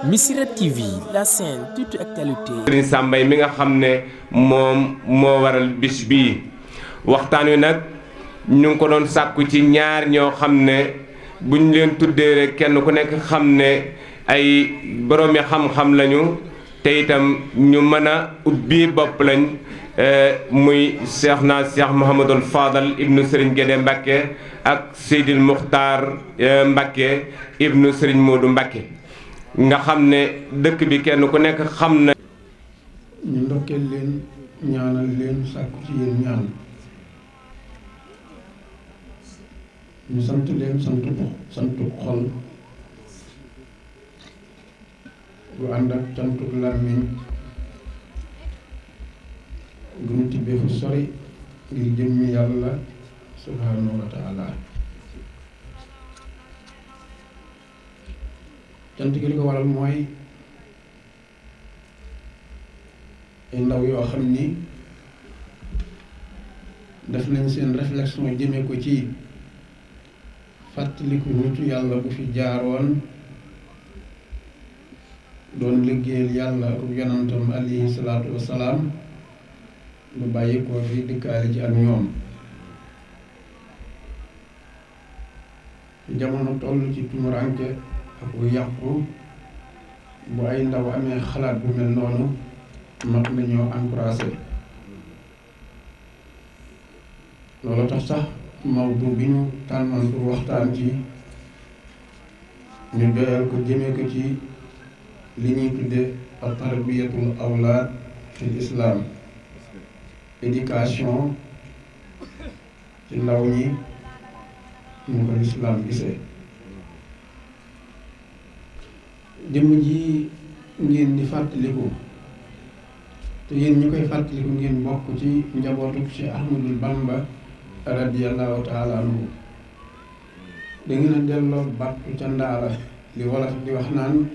Missirah TV, la chaîne toute actualité. Serigne Sambay mi nga xam ne moom moo waral bis bii waxtaan wi nag ñu ngi ko doon sàkku ci ñaar ñoo xam ne buñ leen tuddee rek kenn ku nekk xam ne ay boroomi xam-xam lañu te itam ñu mën a ubbi bopp lañ muy Cheikh Mouhamadul Fadal ibnu Serigne Guédé Mbacke ak Seydil Muxtaar Mbacke ibnu Serigne Modou Mbacke nga xam ne dëkk bi kenn ku nekk xam na. ñu ndokkeel leen ñaanal leen sàkku ci yéen ñaan ñu sant leen santu xol bu ànd ak cantu làmmiñ gu ñu tibbee fu sori ngir jëmmi yàlla subhanahu wa taala. cant gi li ko waral mooy ay ndaw yoo xam ni def nañ seen réflexion jëmee ko ci fàttaliku nitu yàlla bu fi jaaroon doon liggéeyal yàlla ak yonantam alayhi salaatu wassalaam lu bàyyi ko fi dikkaale ci ak ñoom. jamono toll ci tumuranke ak bu yàqu bu ay ndaw amee xalaat bu mel noonu mat nañoo encouragé. loolu tax sax mawdu bi ñu tànnoon pour waxtaan ci ñu doyal ko jëmee ko ci li ñuy tudde ak tarbiyatul awlaad fil islam, éducation ci ndaw ñi ñu ko lislaam gisee. jëmm ji ngeen di fàttaliku te yéen ñi koy fàttaliku ngeen bokk ci njabootu Cheikh Ahmadul Bamba radiyallahu taala anhu. da ngeen a delloo bàttu ca ndaala li wolof di wax naan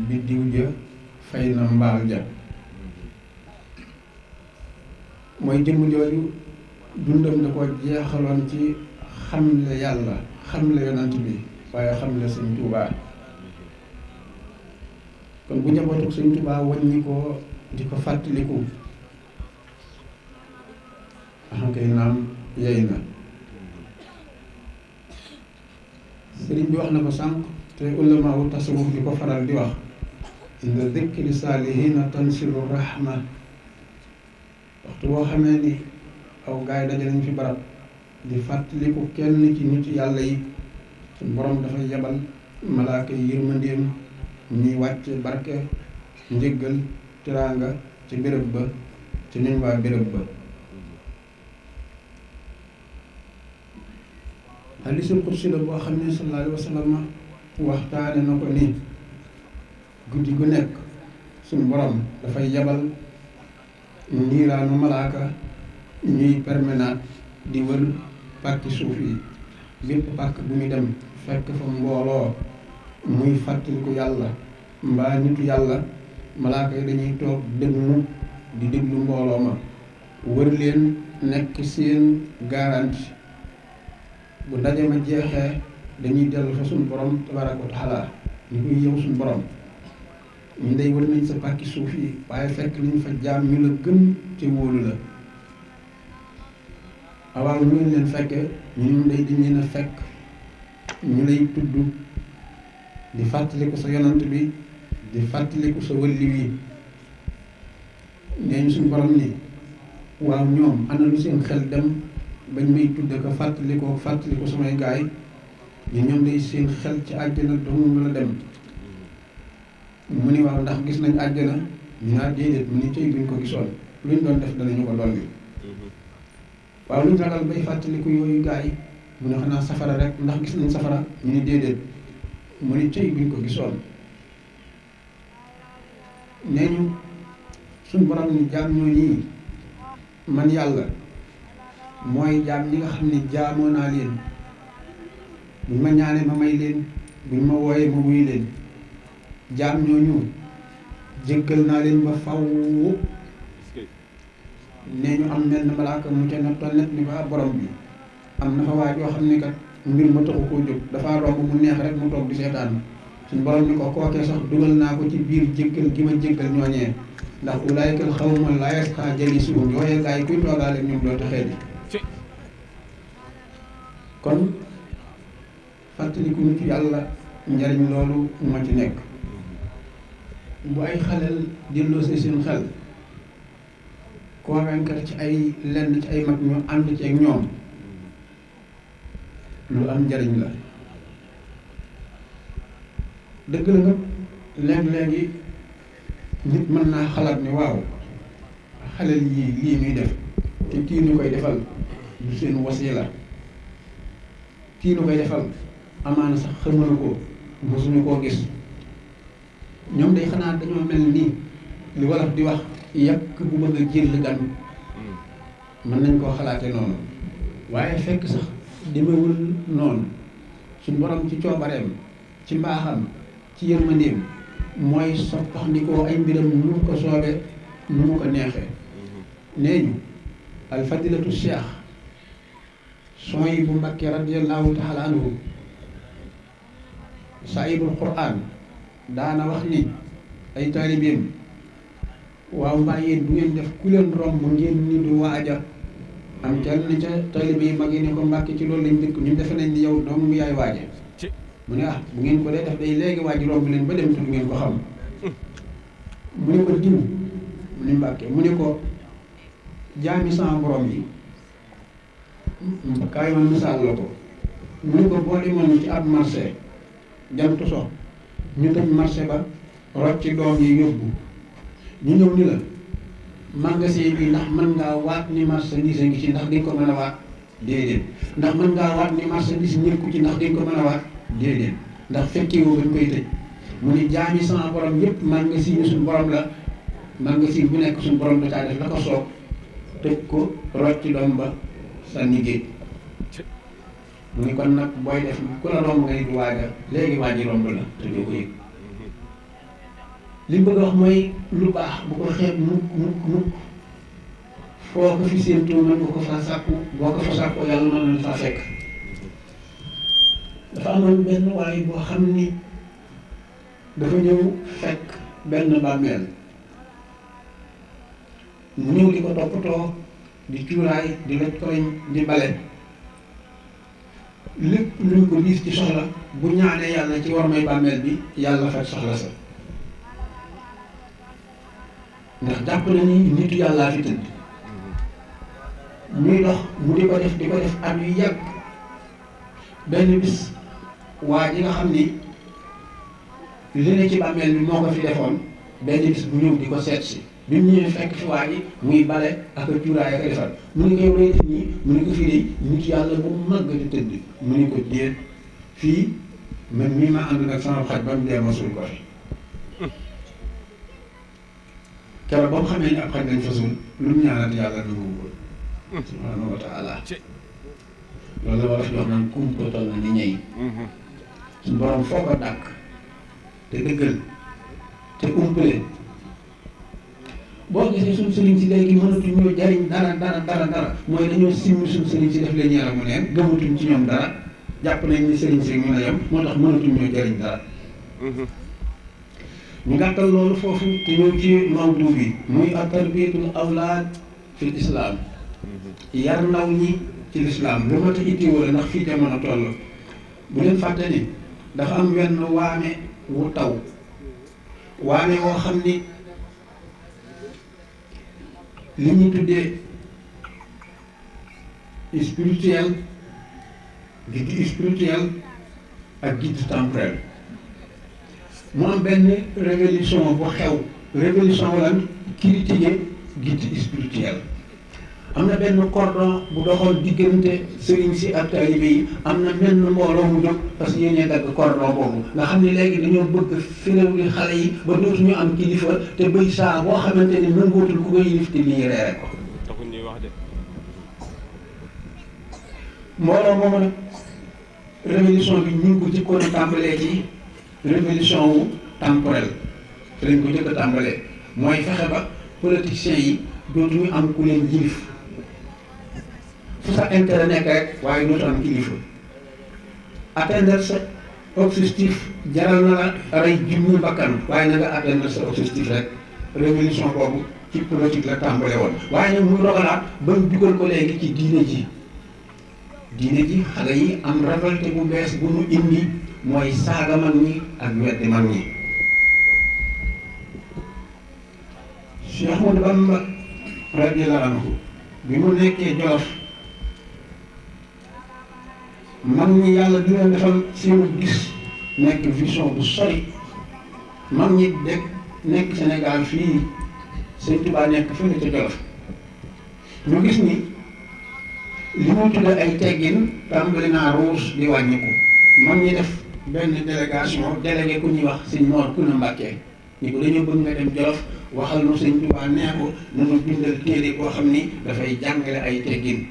biddiw ja fay na mbaal ja. mooy jëmm jooju dundam da ko jeexaloon ci xamle yàlla xamle yonant bi waaye xamle Sëñ Tuubaa. kon bu njabootu Sëñ Tuubaa wàññi ko di ko fàttaliku axankay naam yey na. sëriñ bi wax na ko sànq te ulama wu tasawuf di ko faral di wax inda dikri saalihiina tansilu rahma. waxtu boo xamee ni aw gaay daje nañ fi barab di fàttaliku kenn ci nit yàlla yi suñ borom dafay yebal malaaka yi yërmandeem ñuy wàcce barke njëggal tiraanga ci béréb ba ci ñun waa béréb ba. hadiisul qudsi la boo xam ne sallallahu alayhi wa sallam waxtaane na ko ni guddi gu nekk suñ borom dafay yebal niiraanu malaaka ñuy permanent di wër pàkki suuf yi. bépp pàkk bu ñu dem fekk fa mbooloo muy fàttaliku yàlla mbaa nitu yàlla, malaaka yi dañuy toog déglu di déglu mbooloo ma wër leen nekk seen garanti. bu ndaje ma jeexee dañuy dellu fa suñu borom tabaraka wa taala ñu koy yow suñu borom ñu day wër nañ sa pàkki suuf yi waaye fekk nañ fa jaam ñu la gën te wóolu la. awaaw ñu ngi leen fekke ñun day dañ leen a fekk ñu lay tudd di fàttaliku sa yonant bi di fàttaliku sa wëlli wi. nee ñu suñu borom ni waaw ñoom ana lu seen xel dem bañ may tudd ko fàttaliku samay gaay ñu ñoom day seen xel ci àjjana dong la dem. mu ni waaw ndax gis nañ àjjana ñu naa déedéet mu ni tey buñ ko gisoon luñ doon def danañu ko dolli. waaw luñ ragal bay fàttaliku yooyu gaay mu ne xanaa safara rek ndax gis nañ safara ñu ni déedéet mu ni tey buñ ko gisoon. nee ñu suñ borom ni jaam ñoo ñii man yàlla mooy jaam ñi nga xam ne jaamoo naa leen buñ ma ñaanee ma may leen buñ ma wooyee ma wuyu leen. jaam ñooñu jéggal naa leen ba faw. nee ñu am menn malaaka mu ca na tollet ni ko borom bi am na fa waaj yoo xam ne kat mbir ma taxu koo jóg dafa romb mu neex rek mu toog di seetaan suñ borom ni ko kookee sax dugal naa ko ci biir jéggal gi ma jéggal ñooñee ndax ulaa'ikal qawmu laa yasqaa jalisuhum ñooyee gaa yi kuy toogaale ñoom doo taxee di kon fàttaliku nit yàlla njariñ loolu moo ci nekk bu ay xaleel delloo si seen xel convaincre ci ay lenn ci ay mag ñu ànd ci ak ñoom lu am njariñ la dëgg la nga léeg-léegi nit mën naa xalaat ni waaw xaleel yii lii ñuy def te kii ñu koy defal du seen wasila kii ñu koy defal amaana sax xamuñu ko mosuñu koo gis ñoom day xanaa dañoo mel nii li wolof di wax yàq bu bëgg a jël gan mën nañ koo xalaate noonu waaye fekk sax demewul noonu suñ borom ci coobareem ci mbaaxam ci yërmandeem mooy soppaxndikoo ay mbiram nu mu ko soobe nu mu ko neexee nee ñu alfadilatu cheikh Suhaybu Mbakke radiyallahu taala anhu saahibul quran daana wax ni ay taalibeem waaw mbaa yéen bu ngeen def ku leen romb ngeen ni du waaja am kenn ca taalibe yi mag yi ne ko Mbàkke ci loolu lañ dëkk ñu defe nañ ni yow dong yaay waaja mu ne bu ngeen ko dee def day léegi waaj romb leen ba dem te du ngeen ko xam mu ne ko diw mu ne Mbàkke mu ne ko jaami sama borom yi kaay ma misaal la ko mu ne ko boo demoon ci ab marché jant so ñu tëj marché ba rocc ci doom yi yóbbu ñu ñëw ni la magasin bi ndax mën ngaa waat ni marchandise ngi ci ndax di nga ko mën a waat déedéet ndax mën ngaa waat ni marchandise ñëkku ci ndax di nga ko mën a waat déedéet ndax fekkee woo bañ koy tëj mu ni jaami sama borom yëpp magasin suñu borom la magasin bu nekk suñu borom da caa def la ko soog tëj ko rocc ci doom ba sànni géej mu ni kon nag booy def ku la romb nga ni du waaja léegi waaji romb la te doo ko yëg li bëgg a wax mooy lu baax bu ko xeeb mukk foo ko fi séentu mën nga ko fa sàkku boo ko fa sàkkoo yàlla mën na fa fekk dafa amoon benn waaye boo xam ni dafa ñëw fekk benn bàmmeel mu ñëw di ko toppatoo di cuuraay di loj koloñ di bale lépp luñ ko diis ci soxla bu ñaanee yàlla ci war may bàmmeel bi yàlla faj soxla sa ndax jàpp na ni nitu yàllaa fi tëdd ñuy dox mu di ko def at yu yàgg benn bis waa ji nga xam ni li ne ci bàmmeel bi moo ko fi defoon benn bis bu ñëw di ko seet si bi mu ñëwee fekk fi waa ji muy bale ak a cuuraay ak a defar mu ni ko yow lay def nii mu ni ko fii de nitu yàlla bu màgg di tëdd mu ni ko déet fii man mii ma ànd nag sama xaj ba mu dee ma suul ko fi keroog ba mu xamee ni ab xaj lañ fa suul lu mu ñaanat yàlla nangu ko subhaanahu wa taala loolu la war a fi wax naan kumpa toll na ni ñey suñu borom foo ko dàkk te dëggal te umpale boo gisee suñ sëriñ si léegi mënatuñ ñoo jariñ dara mooy dañoo simmi suñ sëriñ si def leen yaramu neen gëmatuñ ci ñoom dara jàpp nañ ni sëriñ si mën a yem moo tax mënatuñ ñoo jariñ dara ñu gàttal loolu foofu te ñëw ci mawdu bi muy at-tarbiyatul awlaad fil islam yar ndaw ñi ci lislaam lu ma ta ittiwoo la ndax fii jamono toll bu leen fàtte ni dafa am wenn waame wu taw waame woo xam ni li ñuy tuddee spirituel guide spirituel ak guide temporel mu am benn révolution bu xew révolution lan critiquer guide spirituel am na benn cordon bu doxoon diggante sëriñ si ak taalibe yi am na menn mbooloo mu jóg parce que yéenee dagg cordon boobu nga xam ne léegi dañoo bëgg firéwli xale yi ba dootuñu am kilifa te bëy saa boo xamante ni nangootul ku ko yilif te lii reere ko taxul ñuy wax de mbooloo moomu nag révolution bi ñu ngi ko jëkkoon a tàmbalee ci révolution wu temporelle te lañ ko jëkk a tàmbalee mooy fexe ba politiciens yi dootuñu am ku leen yilif fu sa intérêt nekk rek waaye dootu am kilifa atteindre sa objectif jaral na la rey junni bakkan waaye na nga atteindre sa objectif rek. révolution boobu ci politique la tàmbale woon waaye nag muy rogalaat ba ñu dugal ko léegi ci diine ji xale yi am révolté bu bees bu mu indi mooy saaga mag ñi ak weddi mag ñi. Cheikh Ahmadou Bamba radiyallahu anhu bi mu nekkee Jolof mag ñi yàlla di leen defal seenu gis nekk vision bu sori mag ñi dëkk nekk Sénégal fii Sëñ Tuubaa nekk fële ca Jolof ñu gis ni li mu tudde ay teggin tàmbali naa ruus di wàññiku mag ñi def benn délégation délégué ku ñuy wax Sëñ Mor Kuna Mbàkke ni ko dañoo bëgg nga dem Jolof waxal nu Sëñ Tuubaa nee ko nanu bindal téere boo xam ni dafay jàngale ay teggin.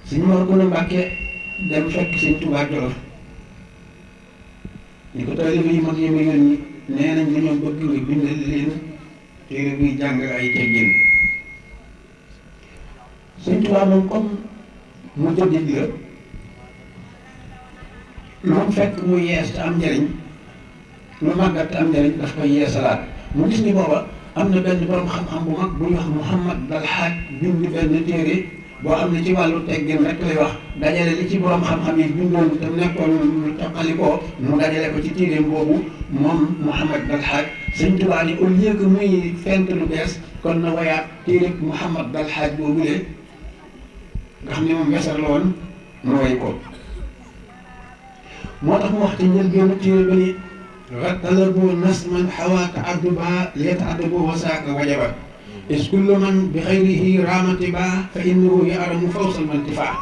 Sëñ Mor Kuna Mbàkke dem fekk Sëñ Tuubaa Jolof ni ko taalibe yi mag yi ma yónni nee nañ dañoo bëgg nga bindal leen téere buy jàngale ay teggin. Sëñ Tuubaa moom comme mu jëndit la lu fekk mu yees te am njëriñ lu màggat te am njëriñ daf koy yeesalaat mu gis ni booba am na benn borom xam-xam bu mag bu ñuy wax Muhammad Dalxaaj bind benn téere boo xam ne ci wàllu teggin rek lay wax dajale li ci borom xam-xam yi bindoon te nekkoon lu taqalikoo mu dajale ko ci téereem boobu moom Muhammad Dalxaaj. Sëñ Tuubaa ni au lieu que muy fent lu bees kon na wayaat téere Muhammad Dalxaaj boobu lee nga xam ne moom wesar la woon mu way ko moo tax mu wax ci njëlbéenu téere ba ni rattalabu nasman xawaa taadduba liyataaddabu wasaaka wajaba is kullu man bi xayrihi raamati ba fa innahu yaaramu fawsal mantifaa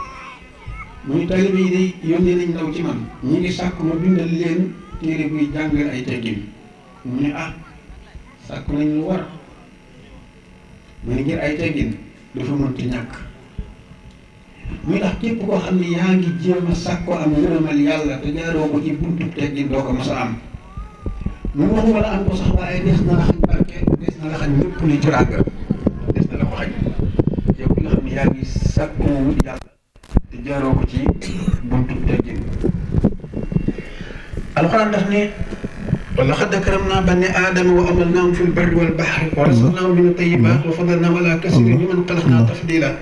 muy taalibe yi day yónnee nañ ndaw ci man ñi ngi sàkku ma bindal leen téere buy jàngal ay teggin mu ne sàkku nañ lu war mu ne ngir ay teggin dafa mënti ñàkk muy tax képp koo xam ne yaa ngi jéem a sàkkoo am ngërëmal yàlla te jaaroo ko ci buntu teggin doo ko mos a am mu waxu wala am ko sax waaye des na la xañ barke des na la xañ lépp luy teraanga des na la ko xañ yow bi nga xam ne yaa ngi sàkkoo wut yàlla te jaaroo ko ci buntu teggin. alxuraan daf ne wa laqad karramnaa banii aadama wa hamalnaahum fil barri wal bahri wa razaqnaahum mina tayyibaati wa faddalnaahum alaa kasiirin mimman xalaqnaa tafdiilaa.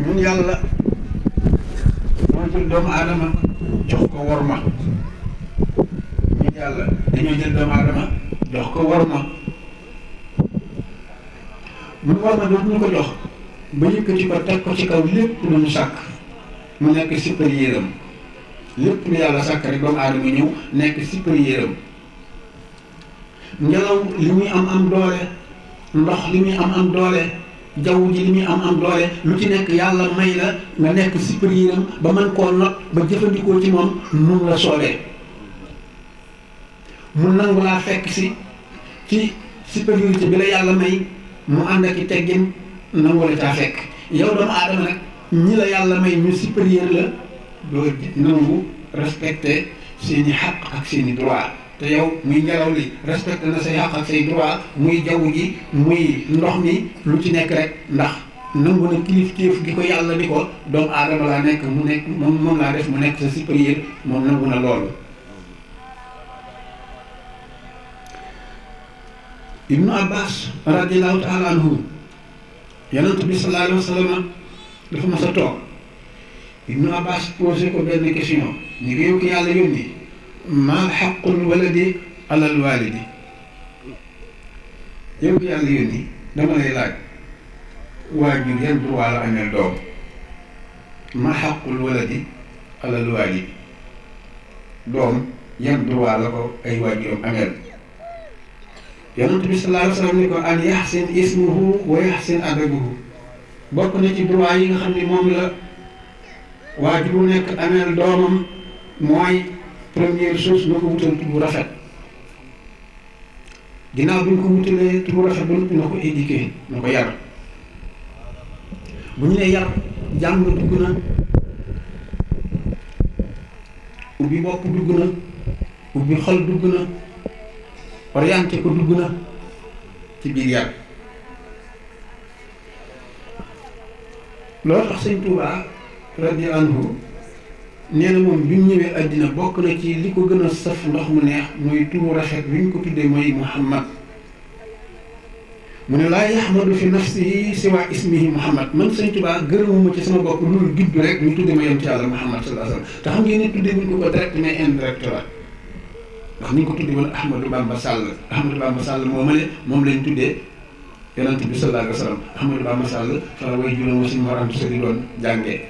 ñun yàlla moo jël doomu aadama jox ko worma ñun yàlla dañoo jël doomu aadama jox ko worma mun worma dootu ñu ko jox ba yëkkati ko teg ko ci kaw lépp lu ñu sàkk mu nekk supérieur am lépp lu yàlla sàkk rek doomu aadama ñëw nekk supérieur am ngelaw li muy am doole ndox li muy am doole jaww ji li muy am doole lu ci nekk yàlla may la nga nekk supérieur am ba mën koo not ba jëfandikoo ci moom nun la soobee mu nangu laa fekk si ci supériorité bi la yàlla may mu ànd ak i teggin nangu la caa fekk yow doomu aadama nag ñi la yàlla may ñu supérieur la doo nangu respecté seeni xaq ak seeni droit te yow muy ngelaw li respecté na say xaq ak say droit muy jaww ji muy ndox mi lu ci nekk rek ndax nangu na kilifteef gi ko yàlla ni ko doomu aadama laa nekk mu nekk moom laa def mu nekk sa supérieur moom nangu na loolu. Ibnu Abbas radiyallahu taala anhu yonent bi sallallahu alayhi wa sallam dafa mas a toog Ibnu Abbas posé ko benn question ñu ngi yow ki yàlla yónni maa xaqul waladi alal walidi yow ki yàlla yónni dama lay laaj waajur yan droit la amee doom maa xaqul waladi alal walidi doom yan droit la ko ay waajuram ameel yonent bi sallallahu alayhi wa sallam ni ko an yaxsin ismuhu wa yaxsin adabuhu bokk na ci droit yi nga xam ne moom la waajur bu nekk ameel doomam mooy première chose na ko wutal tur bu rafet ginnaaw bi ñu ko wutalee tur bu rafet ba noppi na ko éduquer na ko yar bu ñu nee yar jàng dugg na ubbi bopp dugg na ubbi xol dugg na orienté ko dugg na ci biir yar loolu tax sëñ Tuubaa radiyallaahu anhu nee na moom bi mu ñëwee àddina bokk na ci li ko gën a saf ndox mu neex mooy turu rafet bi ñu ko tuddee mooy Muhammad mu ne laa yaxmadu fi nafsihi siwa ismihi Muhammad man Sëñ Tuubaa gërëmuma ci sama bopp loolu judd rek ñu tudde ma yem ci yàlla Muhammad sallallahu alayhi wa sallam te xam ngeen ne tudde buñ ko direct mais indirect la ndax ni ñu ko tudde woon Ahmadou Bamba Sall moom lañ tuddee yonent bi sallallahu alayhi wa sallam Ahmadou Bamba Sall fa la way juróom si Mor Anta Sali doon jàngee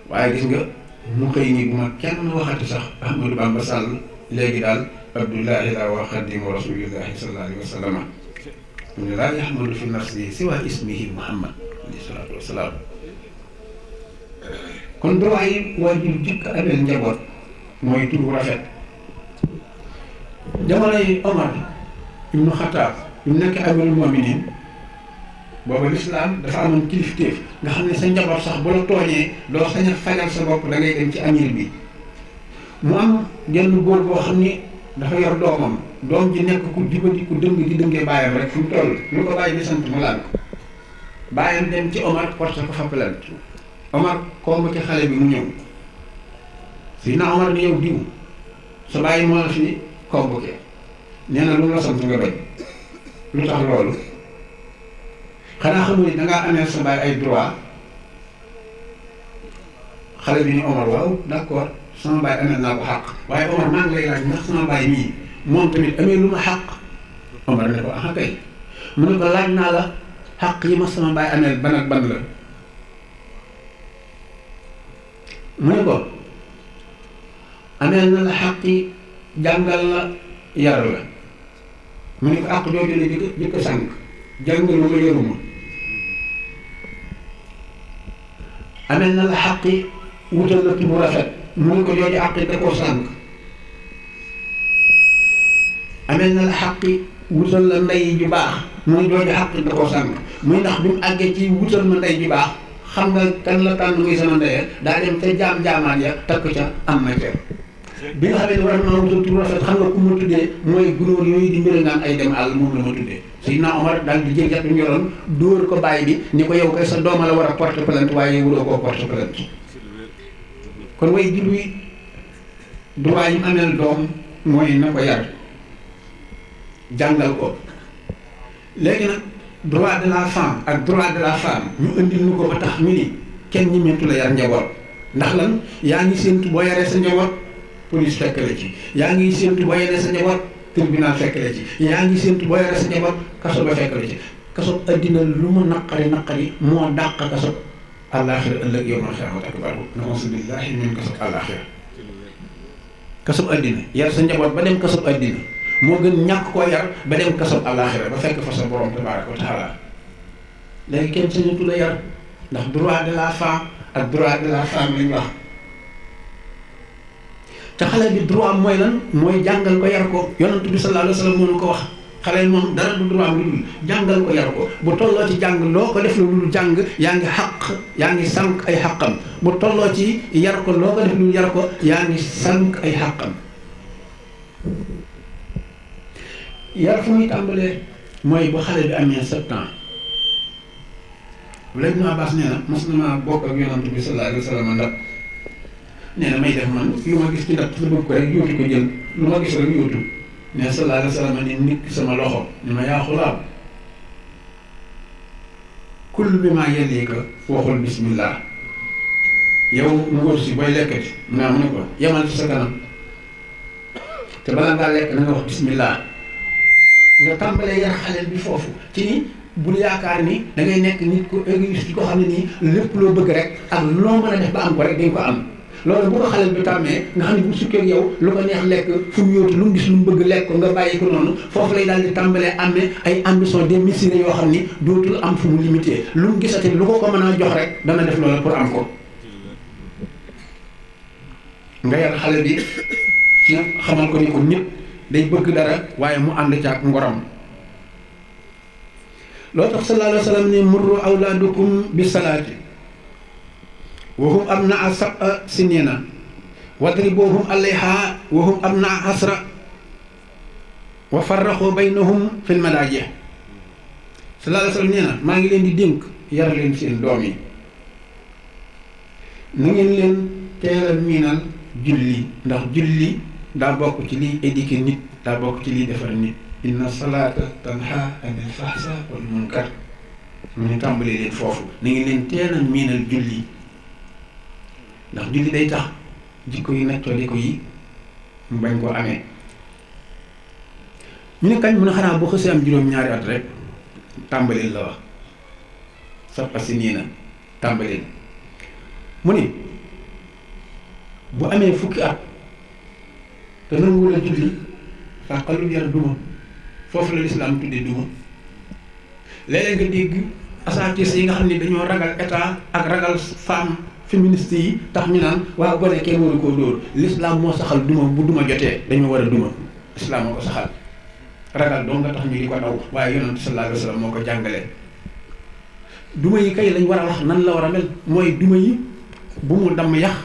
waaye gis nga mu xëy nii bu ma kenn waxati sax Ahmadou Bamba Sall léegi daal Abdullahi la wa xadimu rasulillahi sallallahu alayhi wa sallam mu ne laa yaxmadu fi nafsihi siwa ismihi Muhammad alayhi salaatu wa salaam kon droit yi waajur jëkk ameel njaboot mooy tur bu rafet jamonoy Omar ibnu Xataab yu nekk amirul mu'minin booba lislaam dafa amoon kilifteef nga xam ne sa njaboot sax bu la tooñee doo sañ a fajal sa bopp da ngay dem ci amir bi mu am genn góor boo xam ni dafa yor doomam doom ji nekk ku jubati ku dëng di dëngee bàyyam rek fu mu toll lu ko bàyyi di sant mu laal ko bàyyam dem ci Omar porté ko fa plainte Omar convoqué xale bi mu ñëw si na Omar ni yow diw sa bàyyi moo la fi convoqué nee na lu mu la sant nga bañ lu tax loolu xanaa xamul ni dangaa amee sa bàyyi ay droit xale bi ni Omar waaw d'accord sama bàyyi amee naa ko xàq waaye Omar maa ngi lay laaj ndax sama bàyyi mii moom tamit amee lu ma xàq Omar ne ko ah kay mu ne ko laaj naa la xàq yi ma sama bàyyi amee ban ak ban la mu ne ko amee na la xàq yi jàngal la yar la mu ne ko àq jooju la jëkk sànq jàngal ma yaruma amee na la xàq yi wutal la bu rafet mu ne ko jooju àq da koo sànq amee na la xàq yi wutal la ndey ju baax mu ne jooju àq da koo sànq muy ndax bi mu àggee ci wutal ma ndey ju baax xam nga kan la tànn muy sama ndeyee daa dem ca jaam-jaamaan ya takk ca am na ca bi nga xamee ne war naa wutal tur rafet xam nga ku ma tuddee mooy gunóor yooyu di mbir ngaan ay dem àll moom la ma tuddee Seydina Omar daal di jël yat bi ñu yoroon dóor ko bàyyi bi ni ko yow kay sa dooma la war a porter plainte waaye wuroo koo porter plainte kon way jur wi droit yi mu ameel doom mooy na ko yar jàngal ko léegi nag droit de la femme ak droit de la femme ñu indil ñu ko ba tax ñu ni kenn ñi mentu la yar njaboot ndax lan yaa ngi séentu boo yaree sa njaboot police fekk la ci yaa ngi séentu boo yaree sa njaboot tribunal fekk la ci yaa ngi séentu boo yaree sa njaboot kaso ba fekk la ci kaso addina lu mu naqari moo dàq kaso àllaaxira ëllëg yow ma xeexat akbar nauzu billaahi min kaso àllaaxira kaso addina yar sa njaboot ba dem kaso addina moo gën ñàkk koo yar ba dem kaso àllaaxira ba fekk fa sa borom tabaaraka wa taala léegi kenn sañatu la yar ndax droit de la femme ak droit de la femme lañ wax te xale bi droit mooy lan mooy jàngal ko yar ko yonent bi sallallahu alayhi wa sallam moo ko wax xale moom dara du droit lu dul jàngal ko yar ko bu tolloo ci jàng loo ko def lu dul jàng yaa ngi xaq yaa ngi sànq ay xaqam bu tolloo ci yar ko loo ko def lu dul yar ko yaa ngi sànq ay xaqam yar fu muy tàmbalee mooy bu xale bi amee 7 ans Ibn Abbas nee na mos na maa bokk ak yonent bi sallallahu alayhi wa sallam ndax nee na may def man lu ma gis ci ndax su bëgg ko rek yóotu ko jël lu ma gis rek yóotu mais sallallahu alayhi wa sallam ni nikk sama loxo ni ma yaa xulaam kul bi maa yelli ko waxul bismillah yow mu ngóor si booy lekkati mu ne ko yemal ci sa kanam te balaa ngaa lekk na nga wax bismillah nga tàmbalee yar xale bi foofu ci ni bul yaakaar ni da ngay nekk nit ku égoïste di ko xam ne nii lépp loo bëgg rek ak loo mën a def ba am ko rek dañ ko am loolu bu ko xale bi tàmmee nga xam ne bu sukkee ak yow lu ko neex lekk fu mu yóotu lu mu gis lu mu bëgg lekk ko nga bàyyi ko noonu foofu lay daal di tàmbalee amee ay ambition démesurées yoo xam ni dootul am fu mu limité lu mu gisati lu ko mën a jox rek dana def loolu pour am ko nga yar xale bi ci xamal ko ni ko nit day bëgg dara waaye mu ànd ca ak ngoram loo tax sallallahu alayhi wa sallam ne murru awlaadukum bi salaati wa hum abnaa sab'a sinina wadribuhum alayha wa hum abnaa asra wa farraqu baynahum fil madaaji sallallahu alayhi wa sallam nee na maa ngi leen di dénk yar leen seen doom yi na ngeen leen teel a miinal julli ndax julli daa bokk ci liy éduquer nit daa bokk ci liy defar nit inna salaata tanha anil fahsa wal munkar mu ñu tàmbalee leen foofu na ngeen leen teel a miinal julli ndax julli day tax jikko yi naccoo ko yi mu bañ koo amee ñu ne kañ mun a xanaa boo xësee am juróom-ñaari at rek tàmbaleel la wax sappa si nii na tàmbaleel mu ni bu amee fukki at te nanguwul a julli fàqalu yar duma foofu la lislaam tudde duma léeg-léeg nga dégg asatis yi nga xam ne dañoo ragal état ak ragal femme féministe yi tax ñu naan waaw gone kenn waru koo dóor lislaam moo saxal duma bu duma jotee dañoo war a duma lislaam moo ko saxal ragal doo nga tax ñu di ko daw waaye yonent sallallahu alayhi wa sallam moo ko jàngalee duma yi kay lañ war a wax nan la war a mel mooy duma yi bu mu damm yax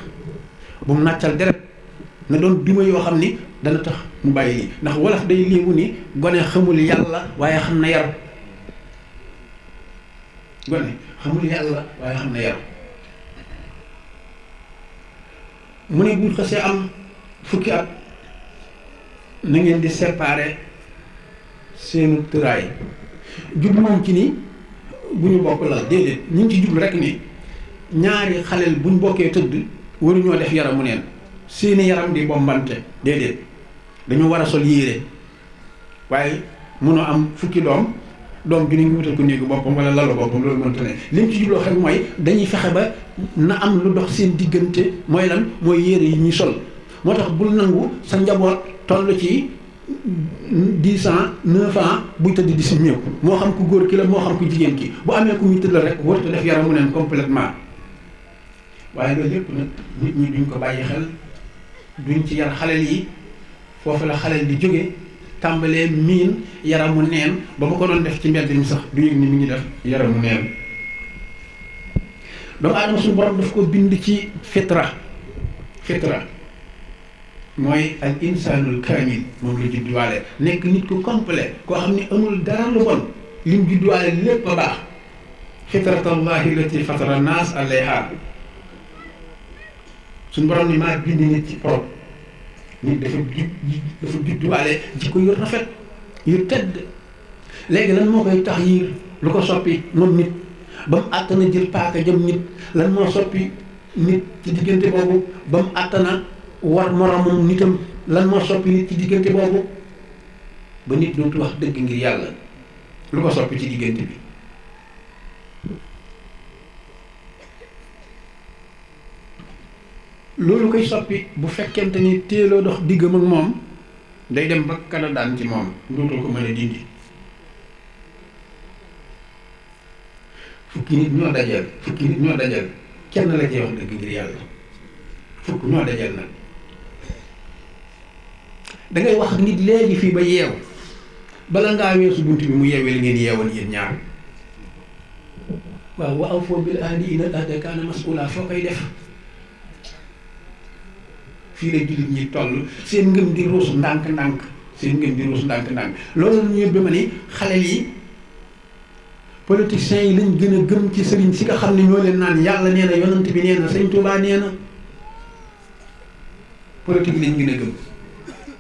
bu mu nàccal deret na doon duma yoo xam ni dana tax mu bàyyi lii ndax wolof day léebu ni gone xamul yàlla waaye xam na yar gone xamul yàlla waaye xam na yar mu ne bu xasee am fukki at na ngeen di séparer seenu tëraay jublu moom ci ni bu ñu bokk la déedéet ñu ngi ci jublu rek ni ñaari xaleel buñ bokkee tëdd waruñoo def yaramu neen seeni yaram di bombante déedéet dañu war a sol yére waaye mënoo am fukki doom ju ne ngi wutal ko néegu boppam wala lalu boppam loolu mënta ne li mu ci jubloo xel mooy dañuy fexe ba na am lu dox seen diggante mooy lan mooy yére yi ñuy sol moo tax bul nangu sa njaboot toll ci 10 ans 9 ans buy tëdd di si ñëw moo xam ku góor ki la moo xam ku jigéen ki bu amee ku muy tëddal rek warut a def yaramu neen complètement waaye loolu lépp nag nit ñi duñ ko bàyyi xel duñ ci yar xaleel yi foofu la xaleel di jóge tàmbalee miin yaramu neen ba ma ko doon def ci mbedd mi sax du yëg ni mi ngi def yaramu neen doomu aadama suñu borom daf ko bind ci fitra mooy al insanul kaamil moom la judduwaale nekk nit ku complet koo xam ne amul dara lu bon lim judduwaale lépp a baax fitratallahi lati fatara naas alayha suñu borom ni maa bind nit ci borom nit dafa judduwaale jikko yu rafet yu tedd léegi lan moo koy tax yiir lu ko soppi moom nit ba mu àttana jël paaka jëm nit lan moo soppi nit ci diggante boobu ba mu àttana war moromam nitam lan moo soppi nit ci diggante boobu ba nit dootu wax dëgg ngir yàlla lu ko soppi ci diggante bi loolu koy soppi bu fekkente ni téeloo dox diggam ak moom day dem ba kana daan ci moom dootoo ko mën a dindi fukki nit ñoo dajal kenn la cee wax dëgg ngir yàlla fukk ñoo dajal nag dangay wax ak nit léegi fii ba yeew bala ngaa weesu bunt bi mu yeewee li ngeen yeewoon yéen ñaar waaw wa awfu bil ahdi innal ahda kaana mas'uula foo koy def fii la jullit ñi toll seen ngëm di ruus ndànk-ndànk loolu la ñu yóbbee ma ni xale yi politiciens yi lañ gën a gëm ci sëriñ si nga xam ne ñoo leen naan yàlla nee na yonent bi nee na sëñ Tuubaa nee na politique lañ gën a gëm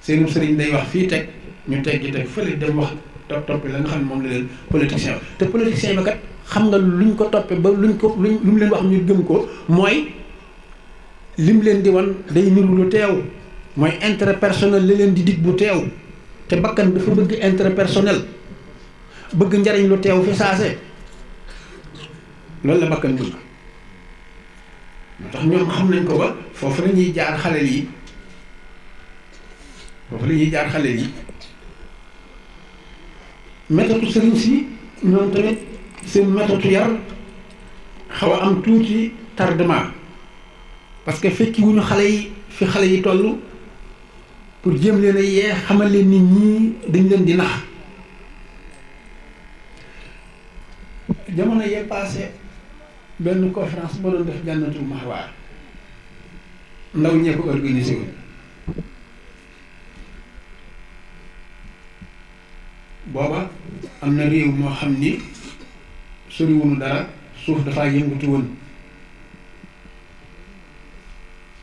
seen sëriñ day wax fii teg ñu teggi teg fële dem wax toppi la nga xam ne moom la leen politicien wax te politicien ba kat xam nga luñ ko toppe ba lu mu leen wax ñu gëm ko mooy lim leen di wan day niru lu teew mooy intérêt personnel li leen di dig bu teew te bakkan dafa bëgg intérêt personnel bëgg njariñ lu teew fi saase loolu la bakkan bëgg moo tax ñoom xam nañ ko ba foofu la ñuy jaar xale yi méthode sëriñ si ñoom tamit seen méthode yar xaw a am tuuti tardement parce que fekki wuñu xale yi fi xale yi toll pour jéem leen a yee xamal leen nit ñi dañ leen di nax jamono yee passé benn conférence ba doon def Jannatul Mahwa ndaw ñee ko organisé wu booba am na réew moo xam ni soriwunu dara suuf dafaa yëngatu woon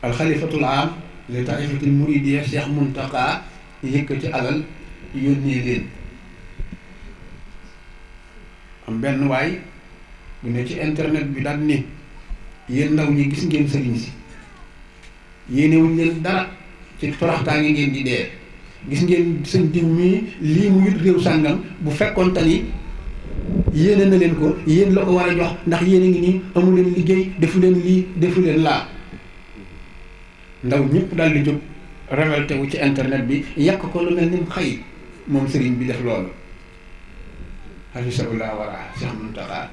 alxalifatul am li taifatil muridiya Cheikh Muntaqa yëkkati alal yónnee leen. am benn waay bu ne ci internet bi daal ni yéen ndaw ñi gis ngeen sëriñ si yéenewuñ leen dara ci toroxtaange ngeen di dee. gis ngeen sëñ diw mii lii mu yut réew sàngam bu fekkoon tani yéene na leen ko yéen la ko war a jox ndax yéen a ngi nii amu leen liggéey defu leen lii defu leen laa. ndaw ñëpp daal di jóg révolté wu ci internet bi yàq ko lu mel ni mu xëy moom sëriñ bi def loolu. hafisahullah wara Cheikh Mountakha